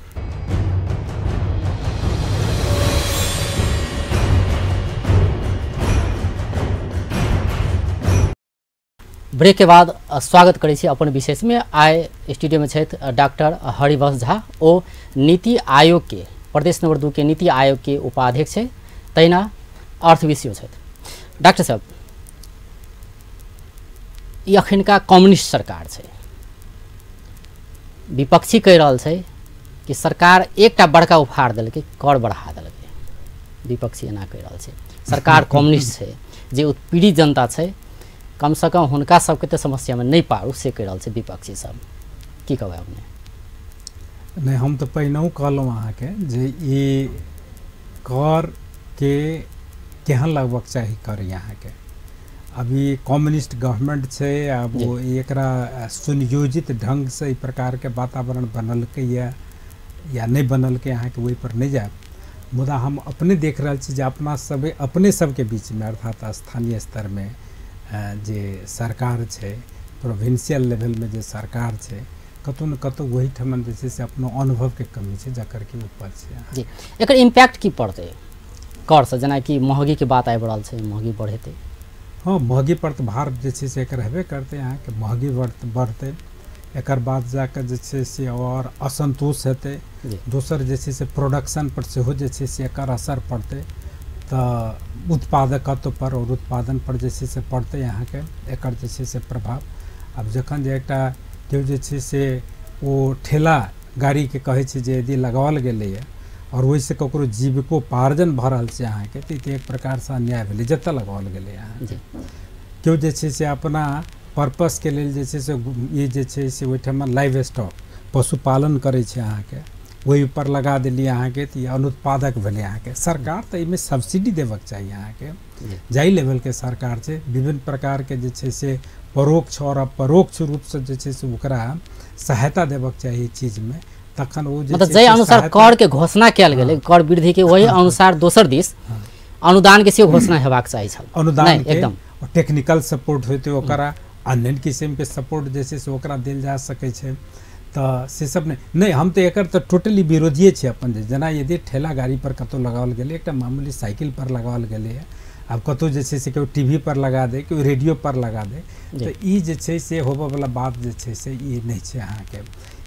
ब्रेक के बाद स्वागत करै छी अपन विशेषमे। आइ स्टूडियोमे छथि डॉक्टर हरिवंश झा, ओ नीति आयोग के प्रदेश नंबर 2 के नीति आयोग के उपाध्यक्ष छै, तहिना अर्थविद सेहो छथि। डॉक्टर साहब, ई अखनका कम्युनिस्ट सरकार छै, विपक्षी कहि रहल छै कि सरकार एकटा बड़का उपहार देलकै, कर बढ़ा देलकै। विपक्षी एना कहि रहल छै, सरकार कम्युनिस्ट छै, जे उत्पीड़ित जनता छै कमसँ कम हुनका सबके तऽ समस्यामे नहि पारू, से कहि रहल छै विपक्षी सब। की कहबै अपने? नहि, हम तऽ पहिनहुँ कहलहुँ अहाँके जे ई कर के केहन लगबक चाही कर अहाँके। अभी कम्युनिस्ट गवर्नमेंट छै, आब ओ एकरा सुनियोजित ढङ्गसँ एहि प्रकारके वातावरण बनलकैए या नहि बनलकै अहाँके ओहि पर नहि जायब। मुदा हम अपने देख रहल छी जे अपना सब अपने सबके बीचमे, अर्थात स्थानीय स्तरमे जे सरकार छै, प्रोविंशियल लेवलमे जे सरकार छै, कतहु ने कतहु ओहिठाम जे छै से अपनो अनुभवके कमी छै, जकर कि उपज छै। जी, एकर इम्पैक्ट की पड़तै करसँ? जेनाकि महगीके बात आबि रहल छै, महगी बढ़ेतै? हँ, महगी पर तऽ भार जे छै से एकर हेबे करतै अहाँके, महगी बढ़तै। एकर बाद जाकऽ जे छै से आओर असन्तोष हेतै। दोसर जे छै से प्रोडक्शन पर सेहो जे छै से एकर असर पड़तै, तऽ उत्पादकत्व पर आओर उत्पादन पर जे छै से पड़तै अहाँके एकर जे छै से प्रभाव। आब जखन जे एकटा केओ जे छै से ओ ठेला गाड़ीके कहै छै जे यदि लगाओल गेलैए आओर ओहिसँ ककरो जीविकोपार्जन भऽ रहल छै अहाँके, तऽ एक प्रकारसँ अन्याय भेलै जतऽ लगाओल गेलै अहाँके। केओ जे छै से अपना पर्पसके लेल जे छै से ई जे छै से ओहिठाम लाइव स्टॉक पशुपालन करै छै अहाँके, ओहि पर लगा देलियै अहाँके, तऽ ई अनुत्पादक भेलै अहाँके। सरकार तऽ एहिमे सब्सिडी देबक चाही अहाँके, जाहि लेवलके सरकार छै विभिन्न प्रकारके जे छै से परोक्ष आओर अपरोक्ष रूपसँ जे छै से ओकरा सहायता देबक चाही चीजमे, तखन ओ मतलब जाहि अनुसार कर के घोषणा कयल गेलै, कर वृद्धि के, ओहि अनुसार दोसर दिस अनुदान के सेहो घोषणा हेबाक चाही छल। अनुदान एकदम टेक्निकल सपोर्ट होइतै ओकरा, अन्य किसिमके सपोर्ट जे छै से ओकरा देल जा सकै छै, तऽ से सब नहि। नहि, हम तऽ एकर तऽ टोटली विरोधिए छी अपन। जेना यदि ठेला गाड़ी पर कतहु लगाओल गेलै, एकटा मामूली साइकिल पर लगाओल गेलैए, आब कतहु जे छै से केओ टीवी पर लगा दे, केओ रेडियो पर लगा दे, तऽ ई जे छै से होबयवला बात जे छै से ई नहि छै अहाँके।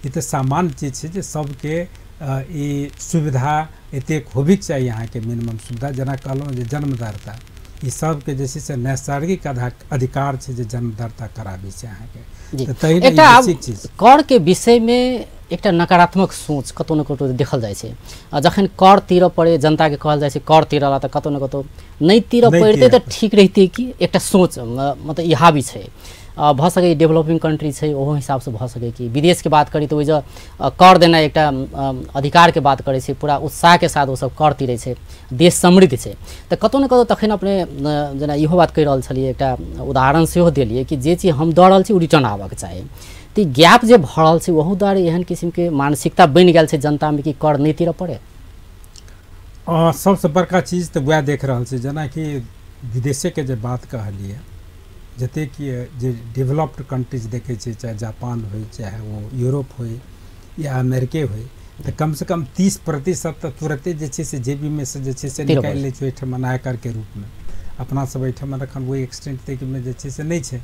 ई तऽ सामान्य चीज छै जे सबके ई सुविधा एतेक होबेके चाही अहाँके, मिनिमम सुविधा। जेना कहलहुँ जे जन्मदाता, ई सबके जे छै से नैसर्गिक अधिकार छै जे जन्मदाता कराबै छै अहाँके। एकटा कर के विषयमे एकटा नकारात्मक सोच कतौ न कतौ देखल जाइ छै। जखन कर तीरऽ पड़े, जनताके कहल जाइ छै कर तीरऽ, तऽ कतौ न कतौ नहि तीरऽ पड़तै तऽ ठीक रहितै कि एकटा सोच मतलब ई हावी छै। भऽ सकै डेवलपिंग कंट्री छै ओहो हिसाबसँ भऽ सकै कि विदेशके बात करी तऽ ओहि जे कर देनाइ एकटा अधिकारके बात करै छै, पूरा उत्साहके साथ ओसब कर तीरै छै, देश समृद्ध छै। तऽ कतौ ने कतौ तखन अपने जेना इहो बात कहि रहल छलियै, एकटा उदाहरण सेहो देलियै कि जे चीज हम दऽ रहल छी ओ रिटर्न आबऽके चाही। तऽ ई गैप जे भऽ रहल छै ओहू दुआरे एहन किसिमके मानसिकता बनि गेल छै जनतामे कि कर नहि तीरऽ पड़े। सबसँ बड़का चीज तऽ वएह देख रहल छै, जेनाकि विदेशेके जे बात कहलियै, जतेक जे डेवलप्ड कंट्रीज देखै छियै, चाहे जापान होइ, चाहे ओ यूरोप होइ या अमेरिके होइ, तऽ कमसँ कम 30% तऽ तुरते जे छै से जेबीमे से जे छै से निकालि लै छै ओहिठाम आयकरके रूपमे। अपना सब एहिठाम एखन ओहि एक्सटेंट तकमे जे छै से नहि छै,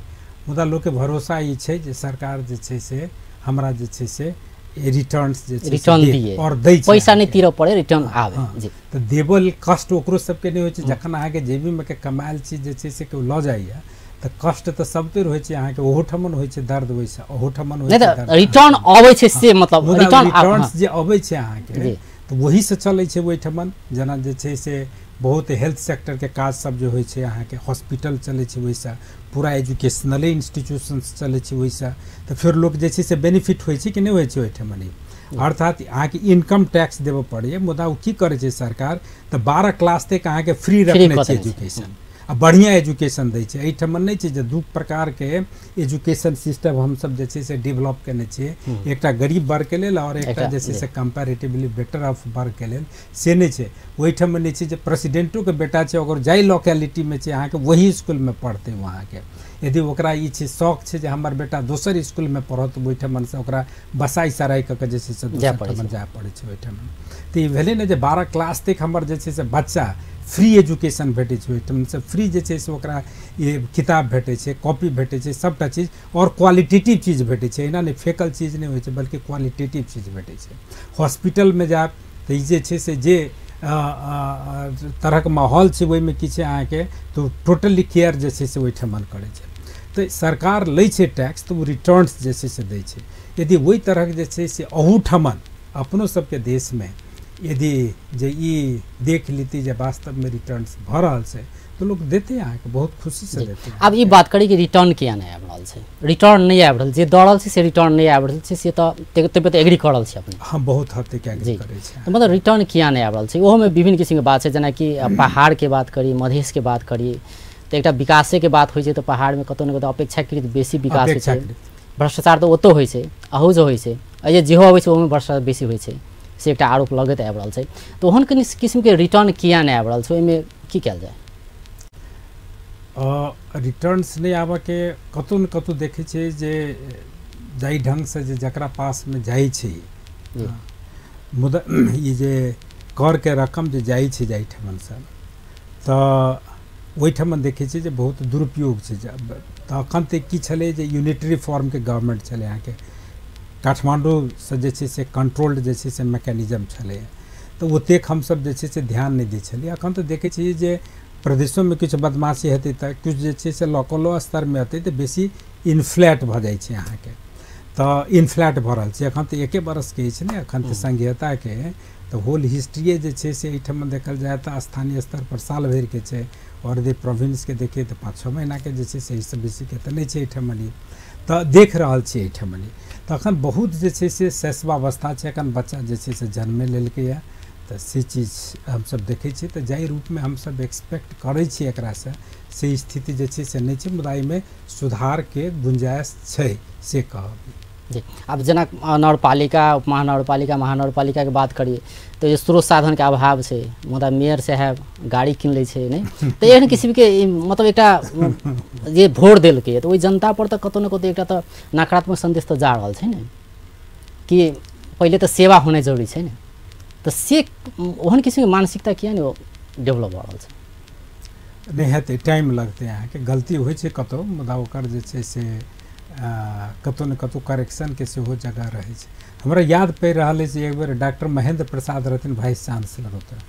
मुदा लोकके भरोसा ई छै जे सरकार जे छै से हमरा जे छै से रिटर्न्स जे रिटर्न दिए आओर दै छै, पैसा नहि तीरऽ पड़े, रिटर्न आबै। तऽ देबल कष्ट ओकरो सबके नहि होइ छै। जखन अहाँके जेबीमे के कमायल चीज जे छै से केओ लऽ जाइए तऽ कष्ट तऽ सबतर होइ छै अहाँके, ओहोठमन होइ छै दर्द, ओहिसँ ओहोठमन होइ छै, रिटर्न अबै छै से मतलब रिटर्न जे अबै छै अहाँके तऽ वहीसँ चलै छै ओहिठमन। जेना जे छै से बहुत हेल्थ सेक्टरके काज सब जे होइ छै अहाँके, हॉस्पिटल चलै छै ओहिसँ, पूरा एजुकेशनले इंस्टीट्यूशंस चलै छै ओहिसँ, तऽ फेर लोक जे छै से बेनिफिट होइ छै कि नहि होइ छै ओहिठमन। अर्थात अहाँके इनकम टैक्स देबऽ पड़ैए, मुदा ओ की करै छै सरकार तऽ 12 क्लास तक अहाँके फ्री रखने छै एजुकेशन, आ बढ़िआँ एजुकेशन दै छै। एहिठमन नहि छै जे दू प्रकारके एजुकेशन सिस्टम हमसब जे छै से डेवलप केने छियै, एकटा गरीब वर्गके लेल आओर एकटा जे छै से कम्पैरेटिवली बेटर ऑफ वर्गके लेल, से नहि छै। ओहिठाम नहि छै जे प्रेसिडेंटोके बेटा छै ओकर जाहि लोकेलिटीमे छै अहाँके वही स्कूलमे पढ़तै ओ अहाँके। यदि ओकरा ई छै शौक छै जे हमर बेटा दोसर स्कूलमे पढ़त, ओहिठमनसँ ओकरा बसाइ सराइ कऽ के जे छै से दोसर ठमन जाय पड़ै छै ओहिठमन। तऽ ई भेलै ने जे 12 क्लास तक हमर जे छै से बच्चा फ्री एजुकेशन भेटै छै ओहिठमनसँ, फ्री जे छै से ओकरा किताब भेटै छै, कॉपी भेटै छै, सबटा चीज, आओर क्वालिटेटिव चीज भेटै छै। एना नहि फेकल चीज नहि होइ छै, बल्कि क्वालिटेटिव चीज भेटै छै। हॉस्पिटलमे जायब तऽ ई जे छै से जे तरहक माहौल छै ओहिमे की छै अहाँके, तऽ टोटली केयर जे छै से ओहिठमन करै छै। तऽ सरकार लै छै टैक्स तऽ ओ रिटर्न्स जे छै से दै छै। यदि ओहि तरहक जे छै से अहूठमन अपनो सबके देशमे यदि जे ई देख लीती जे वास्तवमे रिटर्न्स भऽ रहल छै तऽ लोक देतै अहाँके, बहुत खुशीसँ देतै। आब ई बात करी कि रिटर्न किया नहि आबि रहल छै, रिटर्न नहि आबि रहल, जे दऽ रहल छै से रिटर्न नहि आबि रहल छै, से तऽ ताहि पर तऽ एग्री कऽ रहल छी अपने। हम बहुत हद तक एग्री करै छी। तऽ मतलब रिटर्न किया नहि आबि रहल छै, ओहोमे विभिन्न किसिमके बात छै, जेनाकि पहाड़के बात करी, मधेशके बात करी तऽ एकटा विकासेके बात होइ छै तऽ पहाड़मे कतहु ने कतहु अपेक्षाकृत बेसी विकास होइ छै, भ्रष्टाचार तऽ ओतौ होइ छै, अहू जे होइ छै, एहि जे जेहो अबै छै ओहोमे भ्रष्टाचार बेसी होइ छै, से एकटा आरोप लगैत आबि रहल छै। तऽ ओहन किसिमके रिटर्न किया नहि आबि रहल छै, ओहिमे की कयल जाय? रिटर्न्स नहि आबऽके कतहु ने कतहु देखै छियै जे जाहि ढङ्गसँ जे जकरा पासमे जाइ छै, मुदा ई जे करके रकम जे जाइ छै जाहिठमनसँ, तऽ ओहिठमन देखै छियै जे बहुत दुरुपयोग छै। तऽ एखन तऽ की छलै जे यूनिटरी फॉर्मके गवर्नमेंट छलै अहाँके, काठमाण्डूसँ जे छै से कंट्रोल्ड जे छै से मैकेनिज्म छलै, तऽ ओतेक हमसब जे छै से ध्यान नहि दै छलियै। एखन तऽ देखै छियै जे प्रदेशोमे किछु बदमाशी हेतै तऽ किछु जे छै से लोकलो स्तरमे हेतै तऽ बेसी इन्फ्लैट भऽ जाइ छै अहाँके, तऽ इन्फ्लैट भऽ रहल छै। एखन तऽ एके बरसके अछि ने, एखन तऽ संघीयताके तऽ होल हिस्ट्रिए जे छै से एहिठाम देखल जाय तऽ स्थानीय स्तर पर साल भरिके छै, आओर यदि प्रोविंसके देखिए तऽ 5-6 महीनाके जे छै से एहिसँ बेसीके तऽ नहि छै एहिठाम। तऽ देख रहल छी एहिठाम तऽ एखन बहुत जे छै से शैशवावस्था छै, एखन बच्चा जे छै से जन्मे लेलकैए, तऽ से चीज हमसब देखै छियै। तऽ जाहि रूपमे हमसब एक्सपेक्ट करै छियै एकरासँ से स्थिति जे छै से नहि छै, मुदा एहिमे सुधारके गुंजाइश छै से कहब। जी, आब जेना नगरपालिका, उपमहानगरपालिका, महानगरपालिकाके बात करिए तऽ जे स्रोत साधनके अभाव छै, मुदा मेयर साहेब गाड़ी कीन लै छै नहि, तऽ एहन किसिमके मतलब एकटा जे भोट देलकै तऽ ओहि जनता पर तऽ कतहु ने कतहु एकटा तऽ नकारात्मक सन्देश तऽ जा रहल छै ने कि पहिले तऽ सेवा होनाइ जरूरी छै ने, तऽ से ओहन किसिमके मानसिकता किया नहि ओ डेवलप भऽ रहल छै? नहि हेतै, टाइम लगतै अहाँके, गलती होइ छै कतहु, मुदा ओकर जे छै से कतहु ने कतहु करेक्शनके सेहो जगह रहै छै। हमरा याद पड़ि रहल अछि एक बेर डॉक्टर महेंद्र प्रसाद रहथिन वाइस चांसलर ओतऽ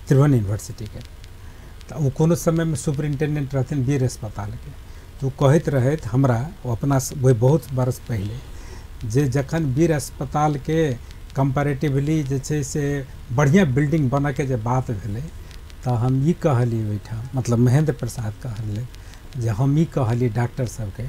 त्रिभुवन यूनिवर्सिटीके, तऽ ओ कोनो समयमे सुपरिंटेंडेंट रहथिन वीर अस्पतालके, तऽ ओ कहैत रहथि हमरा, ओ अपना ओहि बहुत बरस पहिले, जे जखन वीर अस्पतालके कम्पैरेटिवली जे छै से बढ़िआँ बिल्डिंग बनऽके जे बात भेलै तऽ हम ई कहलियै ओहिठाम, मतलब महेंद्र प्रसाद कहलियै जे हम ई कहलियै डॉक्टर सबके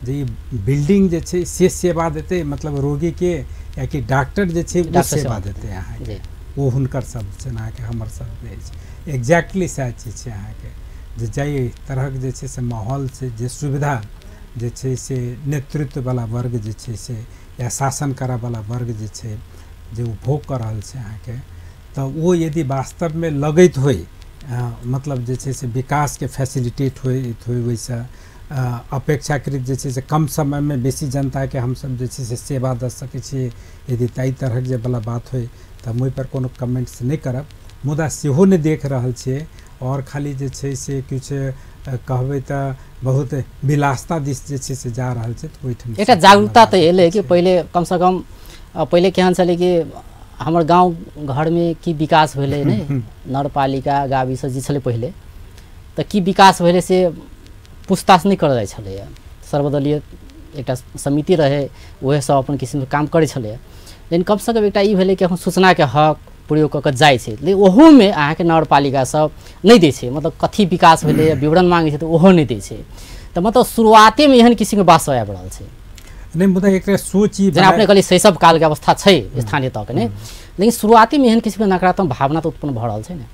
जे ई बिल्डिंग जे छै से सेवा देतै, मतलब रोगीके, या कि डॉक्टर जे छै ओ सेवा देतै अहाँके, ओ हुनकर शब्द छनि अहाँके, हमर शब्द नहि अछि। एक्जैक्टली सएह चीज छै अहाँके, जे जाहि तरहक जे छै से माहौल छै, जे सुविधा जे छै से नेतृत्ववला वर्ग जे छै से या शासन करऽवला वर्ग जे छै जे उपभोग कऽ रहल छै अहाँके, तऽ ओ यदि वास्तवमे लगैत होइ, मतलब जे छै से विकासके फैसिलिटेट होइत होइ, ओहिसँ अपेक्षाकृत जे छै से कम समयमे बेसी जनताके हमसब जे छै से सेवा दऽ सकै छियै, यदि ताहि तरहक जे वला बात होइ तऽ हम ओहिपर कोनो कमेंट्स नहि करब, मुदा सेहो नहि देख रहल छियै। आओर खाली जे छै से किछु कहबै तऽ बहुत विलासता दिस जे छै से जा रहल छै, तऽ ओहिठाम एकटा जागरूकता तऽ एलै कि पहिले कमसँ कम पहिले केहन छलै कि हमर गाँव घरमे की विकास भेलै नहि, नगरपालिका गाविस जे छलै पहिले तऽ की विकास भेलै से पूछताछ नहि करल जाइ छलैए, सर्वदलीय एकटा समिति रहै उएह सब अपन किसिमके काम करै छलैए। लेकिन कमसँ कम एकटा ई भेलै कि हम सूचनाके हक प्रयोग कऽ कऽ जाइ छै, लेकिन ओहोमे अहाँके नगरपालिका सब नहि दै छै, मतलब कथी विकास भेलै विवरण माँगै छै तऽ ओहो नहि दै छै, तऽ मतलब शुरुआतेमे एहन किसिमके बात सब आबि रहल छै। नहि, मुदा एकटा सोच ई जेना अपने कहलियै शैशव कालके अवस्था छै स्थानीय तहके नहि, लेकिन शुरुआतीमे एहन किसिमके नकारात्मक भावना तऽ उत्पन्न भऽ रहल छै ने।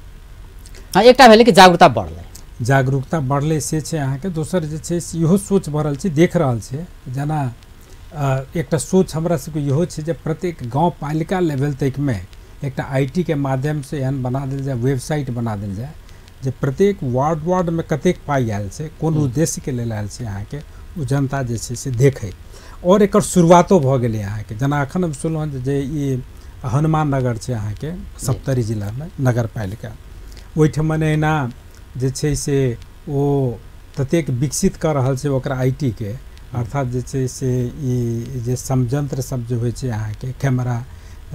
हँ, एकटा भेलै कि जागरूकता बढ़लै, जागरूकता बढ़लै से छै अहाँके। दोसर जे छै से इहो सोच भऽ रहल छै, देख रहल छै, जेना एकटा सोच हमरा सबके इहो छै जे प्रत्येक गाँव पालिका लेवल तकमे एकटा IT के माध्यमसँ एहन बना देल जाय, वेबसाइट बना देल जाय जे प्रत्येक वार्ड वार्डमे कतेक पाइ आयल छै, कोन उद्देश्यके लेल आयल छै अहाँके, ओ जनता जे छै से देखै। आओर एकर शुरुआतो भऽ गेलै अहाँके, जेना एखन हम सुनलहुँ हँ जे ई हनुमान नगर छै अहाँके सप्तरी जिलामे नगरपालिका, ओहिठमन एहिना जे छै से ओ ततेक विकसित कऽ रहल छै ओकरा IT के, अर्थात जे छै से ई जे संयंत्र सब जे होइ छै अहाँके, कैमरा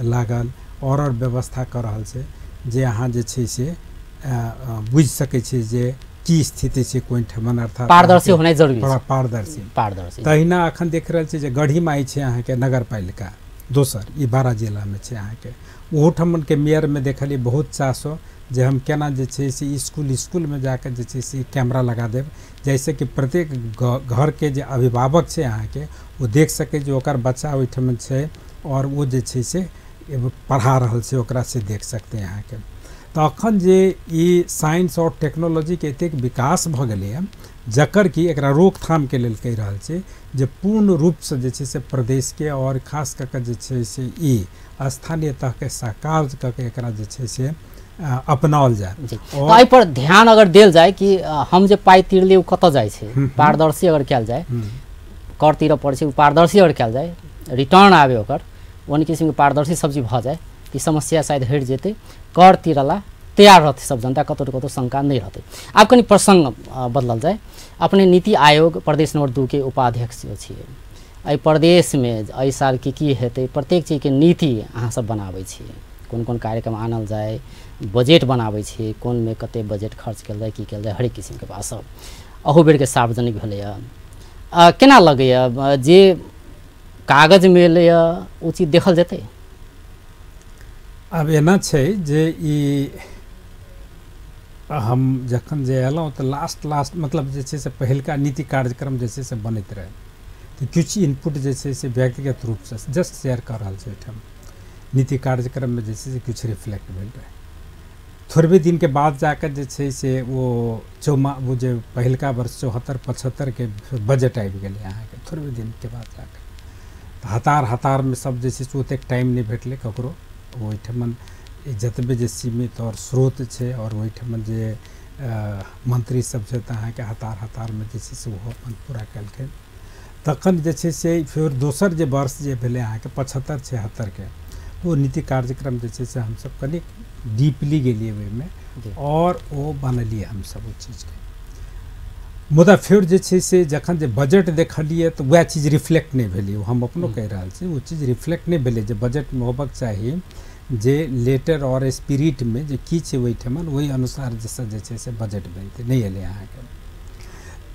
लागल और व्यवस्था कऽ रहल छै जे अहाँ जे छै से बुझि सकै छी जे की स्थिति छै कोन ठमन, अर्थात पारदर्शी होनाइ जरूरी छै, पारदर्शी पारदर्शी। तहिना अखन देख रहल छी जे गढ़ीमाई छै अहाँके नगरपालिका दोसर, ई बारा जिलामे छै अहाँके, ओहो ठमनके मेयरमे देखलियै बहुत चासो जे हम केना जे छै से इसकुलमे जाके जे छै से कैमरा लगा देब, जाहिसँ कि प्रत्येक घरके जे अभिभावक छै अहाँके ओ देख सकै जे ओकर बच्चा ओहिठाम छै आओर ओ जे छै से पढ़ा रहल छै, ओकरा से देख सकतै अहाँके। तऽ अखन जे ई साइंस आओर टेक्नोलॉजीके एतेक विकास भऽ गेलैए जकर कि एकरा रोकथामके लेल कहि रहल छै जे पूर्ण रूपसँ जे छै से प्रदेशके आओर खास कऽ कऽ जे छै से ई स्थानीय तहके साकार कऽ के एकरा जे छै से अपनाओल जाय। और एहि पर ध्यान अगर देल जाय कि हम जे पाइ तिरलियै ओ कतऽ जाइ छै, पारदर्शी अगर कयल जाय, कर तीरऽ पड़ै छै ओ पारदर्शी अगर कयल जाय, रिटर्न आबे ओकर, ओहन किसिमके पारदर्शी सब चीज भऽ जाय तऽ समस्या शायद हटि जेतै, कर तीरला तैयार रहतै सब जनता, कतौ कतौ शंका नहि रहतै। आब कनि प्रसङ्ग बदलल जाय। अपने नीति आयोग प्रदेश नंबर 2 के उपाध्यक्ष छियै, एहि प्रदेशमे एहि साल की की हेतै प्रत्येक चीजके नीति अहाँ सब बनाबै छियै, कोन कोन कार्यक्रम आनल जाय, बजट बनाबै छियै, कोनमे कते बजट खर्च कयल जाय, की कयल जाय, हरेक किसिमके बात सब अहू बेरके सार्वजनिक भेलैए। केना लगैए जे कागजमे एलैए ओ चीज देखल जेतै? आब एना छै जे ई हम जखन जे अयलहुँ तऽ लास्ट लास्ट मतलब जे छै से पहिलका नीति कार्यक्रम जे छै से बनैत रहै, तऽ किछु इनपुट जे छै से व्यक्तिगत रूपसँ जस्ट शेयर कऽ रहल छै। ओहिठाम नीति कार्यक्रममे जे छै से किछु रिफ्लेक्ट भेल रहै। थोड़बे दिनके बाद जाकर जे छै से ओ वो जे पहिलका वर्ष 74-75 के बजट आबि गेलै अहाँके, थोड़बे दिनके बाद जाकर तऽ हतार हतारमे सब जे छै से ओतेक टाइम नहि भेटलै ककरो। ओहिठमन जतबे जे सीमित आओर स्रोत छै आओर ओहिठमन जे मंत्री सब छै तऽ अहाँके हतार हतारमे जे छै से ओहो अपन पूरा केलखिन। तखन जे छै से फेर दोसर जे वर्ष जे भेलै अहाँके 75-76 के, ओ नीति कार्यक्रम जे छै से हमसब कनिक डीपली गेलियै ओहिमे आओर ओ बनेलियै हमसब ओ चीजके। मुदा फेर जे छै से जखन जे बजट देखलियै तऽ वएह चीज रिफ्लेक्ट नहि भेलै, हम अपनो कहि रहल छी ओ चीज रिफ्लेक्ट नहि भेलै जे बजटमे होबक चाही जे लेटर आओर स्पिरिटमे जे की छै ओहिठमन ओहि अनुसार जे छै से बजट बनतै, नहि एलै अहाँके।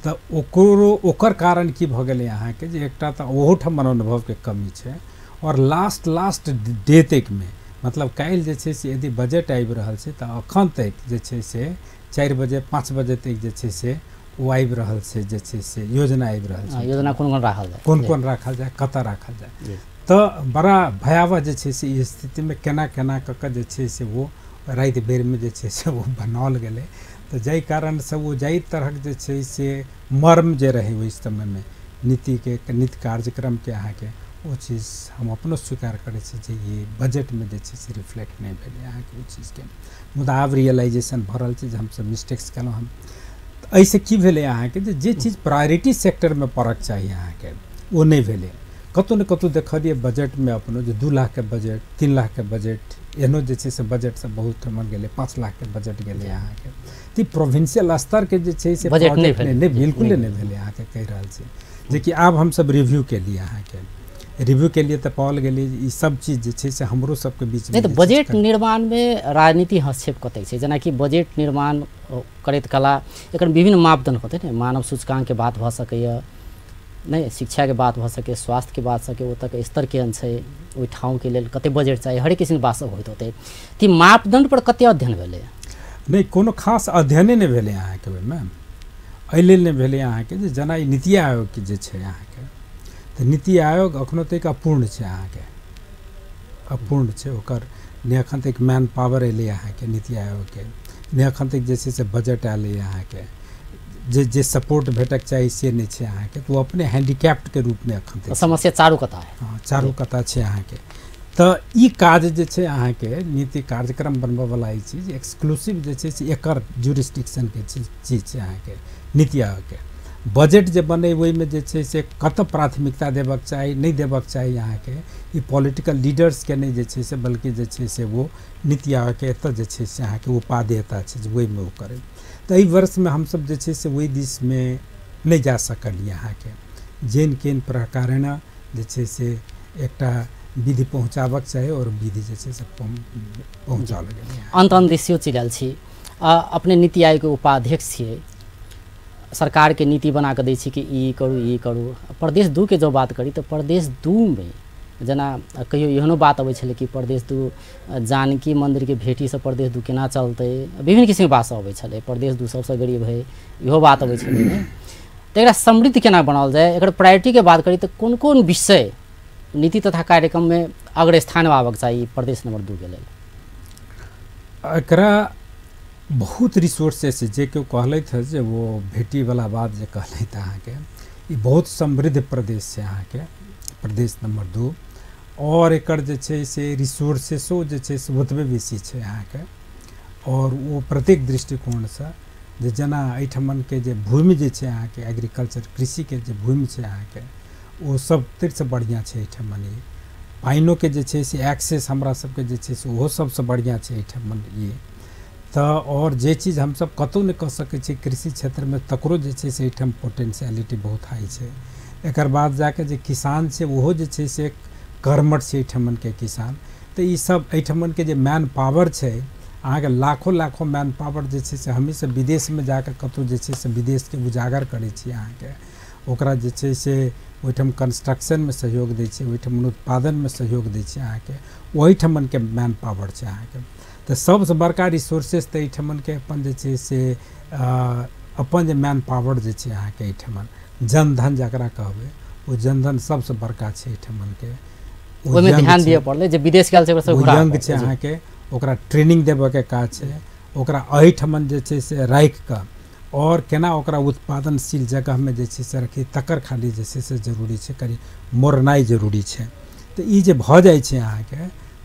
तऽ ओकरो ओकर कारण की भऽ गेलै अहाँके जे एकटा तऽ ओहोठाम अनुभवके कमी छै आओर लास्ट लास्ट डे तकमे मतलब काल्हि जे छै से यदि बजट आबि रहल छै तऽ अखन तक जे छै से 4 बजे 5 बजे तक जे छै से ओ आबि रहल छै, जे छै से योजना आबि रहल छै, योजना कोन कोन राखल जाय, कोन कोन राखल जाय, कतऽ राखल जाय। तऽ बड़ा भयावह जे छै से ई स्थितिमे केना केना कऽ कऽ जे छै से ओ राति बेरमे जे छै से ओ बनाओल गेलै। तऽ जाहि कारणसँ ओ जाहि तरहक जे छै से मर्म जे रहै ओहि समयमे नीतिके नीति कार्यक्रमके अहाँके ओ चीज हम अपनो स्वीकार करै छी जे ई बजटमे जे छै से रिफ्लेक्ट नहि भेलै अहाँके ओ चीजके। मुदा आब रियलाइजेशन भऽ रहल छै जे हमसब मिस्टेक्स केलहुँ हन। तऽ एहिसँ की भेलै अहाँके जे चीज प्रायोरिटी सेक्टरमे पड़क चाही अहाँके ओ नहि भेलै। कतहु ने कतहु देखलियै बजटमे अपनो जे 2 लाखके बजट, 3 लाखके बजट, एहनो जे छै से बजट सब बहुत ठमन गेलै, 5 लाखके बजट गेलै अहाँके। तऽ प्रोविंशियल स्तरके जे छै से बजट नहि भेलै, नहि बिल्कुले नहि भेलै अहाँके कहि रहल छी। जेकि आब हमसब रिव्यू केलियै अहाँके, रिव्यू के लिए तऽ पाओल गेलै ई सब चीज जे छै से हमरो सबके बीच नहि। तऽ बजट निर्माणमे राजनीति हस्तक्षेप कतै छै? जेनाकि बजट निर्माण करैत कला एकर विभिन्न मापदण्ड होतै ने, मानव सूचकाङ्कके बात भऽ सकैए, नहि शिक्षाके बात भऽ सकैए, स्वास्थ्यके बात सकै, ओतऽके स्तर केहन छै, ओहि ठाउँके लेल कते बजट चाही, हरेक किसिमके बात सब होइत होतै। तऽ मापदण्ड पर कते अध्ययन भेलै? नहि, कोनो खास अध्ययने नहि भेलै अहाँके ओहिमे। एहि लेल नहि भेलै अहाँके जे जेना ई नीति आयोगके जे छै अहाँके, तऽ नीति आयोग अखनो तक अपूर्ण छै अहाँके, अपूर्ण छै ओकर। नहि एखन तक मैन पावर एलै अहाँके नीति आयोगके, नहि एखन तक जे छै से बजट एलै अहाँके, जे जे सपोर्ट भेटक चाही से नहि छै अहाँके। तऽ ओ अपने हैंडीकैप्डके रूपमे एखन तक समस्या चारू कता है, हँ चारू कता छै अहाँके। तऽ ई काज जे छै अहाँके नीति कार्यक्रम बनबयवला ई चीज एक्सक्लूसिव जे छै से एकर जुरिस्डिक्शनके चीज छै अहाँके नीति आयोगके। बजट जे बनै ओहिमे जे छै से कतऽ प्राथमिकता देबक चाही, नहि देबक चाही अहाँके, ई पॉलिटिकल लीडर्सके नहि जे छै से, बल्कि जे छै से ओ नीति आयोगके एतऽ जे छै से अहाँके उपादेयता छै जे ओहिमे ओ करै। तऽ एहि वर्षमे हमसब जे छै से ओहि दिशमे नहि जा सकलियै अहाँके, जेन केन प्रकारेण जे छै से एकटा विधि पहुँचाबक चाही आओर विधि जे छै से पहुँचाओल गेलै। अन्त अन्त सेहो चिड़ल छी, अपने नीति आयोगके उपाध्यक्ष छियै, सरकार के नीति बना कऽ दै छी कि ई करू ई करू। प्रदेश 2 के जो बात करी तऽ प्रदेश 2 में जेना कहियो एहनो बात अबै छलै कि प्रदेश 2 जानकी मंदिर के भेटीसँ प्रदेश 2 केना चलतै, विभिन्न किसिमके बात सब अबै छलै। प्रदेश 2 सबसँ गरीब है, इहो बात अबै छलै ने। तऽ एकरा समृद्ध केना बनाओल जाय, एकर प्रायोरिटीके बात करी तऽ कोन कोन विषय नीति तथा कार्यक्रममे अग्र स्थानमे आबऽके चाही प्रदेश नंबर 2 के लेल? एकरा बहुत रिसोर्सेस जे केओ कहलथि है जे वो भेटीवला बात जे कहलथि अहाँके, ई बहुत समृद्ध प्रदेश छै अहाँके प्रदेश नंबर 2, और एकर जे छै से रिसोर्सेसो जे छै से ओतबे बेसी छै अहाँके। और ओ प्रत्येक दृष्टिकोणसँ जे जेना एहिठमनके जे भूमि जे छै अहाँके एग्रीकल्चर कृषिके जे भूमि छै अहाँके ओ सब तरसँ बढ़िआँ छै एहिठमन। ई पानिओके जे छै से एक्सेस हमरा सबके जे छै से ओहो सबसँ बढ़िआँ छै एहिठमन ई। तऽ और जे चीज हमसब कतहु नहि कऽ सकै छी कृषि क्षेत्रमे तकरो जे छै से एहिठाम पोटेंशियलिटी बहुत हाई छै। एकर बाद जाके जे किसान छै ओहो जे छै से कर्मठ छै एहिठमनके किसान। तऽ ई सब एहिठमनके जे मैन पावर छै अहाँके लाखों लाखों मैन पावर जे छै से हमही सब विदेशमे जाकऽ कतहु जे छै से विदेशके उजागर करै छी अहाँके, ओकरा जे छै से ओहिठाम कंस्ट्रक्शनमे सहयोग दै छै, ओहिठाम उत्पादनमे सहयोग दै छै अहाँके, ओहिठमनके मैन पावर छै अहाँके। तऽ सबसँ बड़का रिसोर्सेस तऽ एहिठमनके अपन जे छै से अपन जे मैन पावर जे छै अहाँके एहिठमन जनधन जकरा कहबै ओ जनधन सबसँ बड़का छै एहिठमनके। ओहिमे ध्यान दिअ पड़लै जे विदेश गेल छै ओ यंग छै अहाँके, ओकरा ट्रेनिंग देबऽके काज छै, ओकरा एहिठमन जे छै से राखि कऽ और केना ओकरा उत्पादनशील जगहमे जे छै से रखी तकर खाली जे छै से जरूरी छै, कनि मोड़नाइ जरूरी छै। तऽ ई जे भऽ जाइ छै अहाँके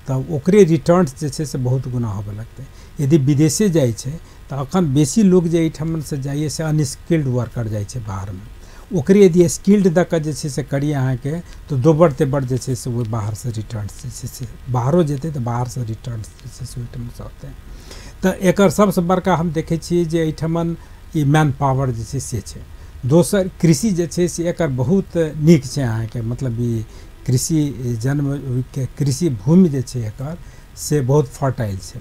तऽ ओकरे रिटर्न्स जे छै से बहुत गुना होबऽ लगतै। यदि विदेशे जाइ छै तऽ अखन बेसी लोक जे एहिठमनसँ जाइए से अनस्किल्ड वर्कर जाइ छै बाहरमे, ओकरे यदि स्किल्ड दऽ कऽ जे छै से करिए अहाँके तऽ दोबर तेबर जे छै से ओ बाहरसँ रिटर्न्स जे छै से बाहरो जेतै तऽ बाहरसँ रिटर्न्स जे छै से ओहिठमनसँ औतै। तऽ एकर सबसँ बड़का हम देखै छियै जे एहिठमन ई मैन पावर जे छै से छै। दोसर कृषि जे छै से एकर बहुत नीक छै अहाँके, मतलब ई कृषि जन्म कृषि भूमि जे छै एकर से बहुत फर्टाइल छै।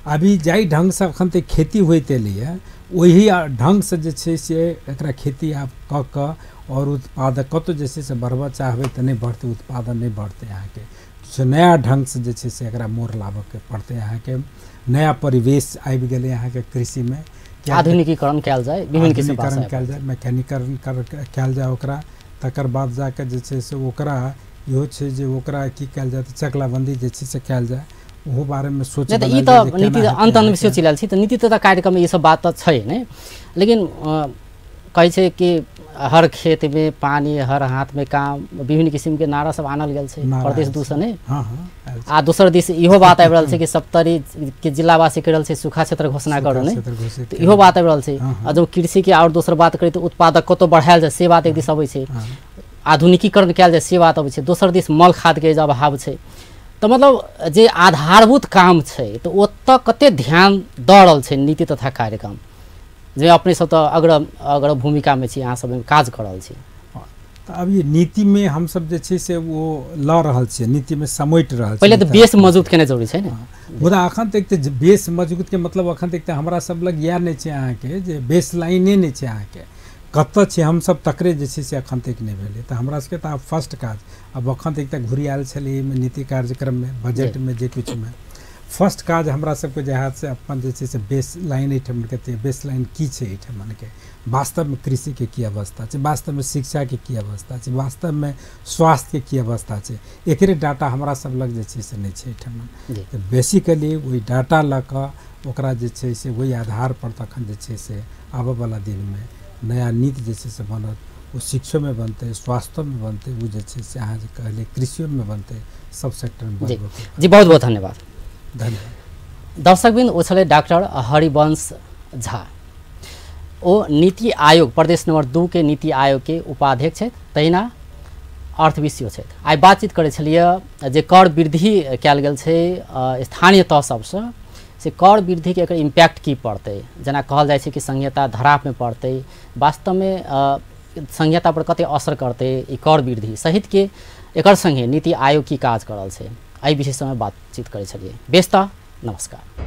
अभी जाहि ढङ्गसँ अखन तक खेती होइत एलैए ओही ढङ्गसँ जे छै से एकरा खेती आब कऽ कऽ और उत्पादक कतहु जे छै से बढ़बऽ चाहबै तऽ नहि बढ़तै, उत्पादन नहि बढ़तै अहाँके। किछु नया ढङ्गसँ जे छै से एकरा मोड़ लाबऽके पड़तै अहाँके, नया परिवेश आबि गेलै अहाँके कृषिमे, आधुनिकीकरण कयल जाय, विभिन्न किसिमके आधुनिकीकरण कयल जाय, मैकेनिकरण कयल जाय ओकरा। तकर बाद जाके जे छै से ओकरा इहो छै जे ओकरा की कयल जाय, चकलाबन्दी जे छै से कयल जाय, ओहो बारेमे सोच। ई तऽ नीति अन्त अन्तमे सोचि रहल छी तऽ नीति तथा कार्यक्रममे ई सब बात तऽ छै ने, लेकिन कहै छै कि हर खेतमे पानी हर हाथमे काम, विभिन्न किसिमके नारा सब आनल गेल छै प्रदेश 2 सँ ने। आ दोसर दिस इहो बात आबि रहल छै कि सप्तरी के जिलावासी कहि रहल छै सूखा क्षेत्र घोषणा करू ने, तऽ इहो बात आबि रहल छै। आ जब कृषिके आओर दोसर बात करी तऽ उत्पादक कतहु बढ़ायल जाय से बात एक दिस अबै छै, आधुनिकीकरण कयल जाय से बात अबै छै, दोसर दिस मल खादके जे अभाव छै। तऽ मतलब जे आधारभूत काम छै तऽ ओतऽ कते ध्यान दऽ रहल छै नीति तथा कार्यक्रम, जे अपने सब तऽ अग्र भूमिकामे छी, अहाँ सब काज कऽ रहल छी। तऽ अब ये नीतिमे हमसब जे छै से ओ लऽ रहल छियै, नीतिमे समेटि रहल पहिले तऽ बेस मजबूत केनाइ जरूरी छै ने। मुदा अखन तक तऽ बेस मजबूतके मतलब अखन तक तऽ हमरा सब लग इएह नहि छै अहाँके जे बेस लाइने नहि छै अहाँके, कतऽ छै हमसब तकरे जे छै से अखन तक नहि भेलै। तऽ हमरा सबके तऽ आब फर्स्ट काज आब अखन तक तऽ घुरि आयल छलै एहिमे नीति कार्यक्रममे बजटमे जे किछुमे फर्स्ट काज हमरा सबके जे हैत से अपन जे छै से बेस लाइन एहिठमनके, बेस लाइन की छै एहिठमनके, वास्तवमे कृषिके की अवस्था छै, वास्तवमे शिक्षाके की अवस्था छै, वास्तवमे स्वास्थ्यके की अवस्था छै, एकरे डाटा हमरा सब लग जे छै से नहि छै एहिठमन। तऽ बेसिकली ओहि डाटा लऽ कऽ ओकरा जे छै से ओहि आधार पर तखन जे छै से आबऽवला दिनमे नया नीति जे छै से बनत, ओ शिक्षोमे बनतै, स्वास्थ्योमे बनतै, ओ जे छै से अहाँ जे कहलियै कृषियोमे बनतै, सब सेक्टरमे बनतै। जी बहुत बहुत धन्यवाद। धन्यवाद। दर्शकबिन ओ छलै डाक्टर हरिवंश झा, ओ नीति आयोग प्रदेश नंबर 2 के नीति आयोग के उपाध्यक्ष छथि, तहिना अर्थविद सेहो छथि। आइ बातचीत करै छलियै जे कर वृद्धि कयल गेल छै स्थानीय तह सबसँ, से कर वृद्धिके एकर इम्पैक्ट की पड़तै, जेना कहल जाइ छै कि संहिता धरापमे पड़तै, वास्तवमे संहिता पर कते असर करतै ई कर वृद्धि सहितके एकर सङ्गे नीति आयोग की काज कर रहल छै, एहि विषय सबमे बातचीत करै छलियै। बेस तऽ नमस्कार।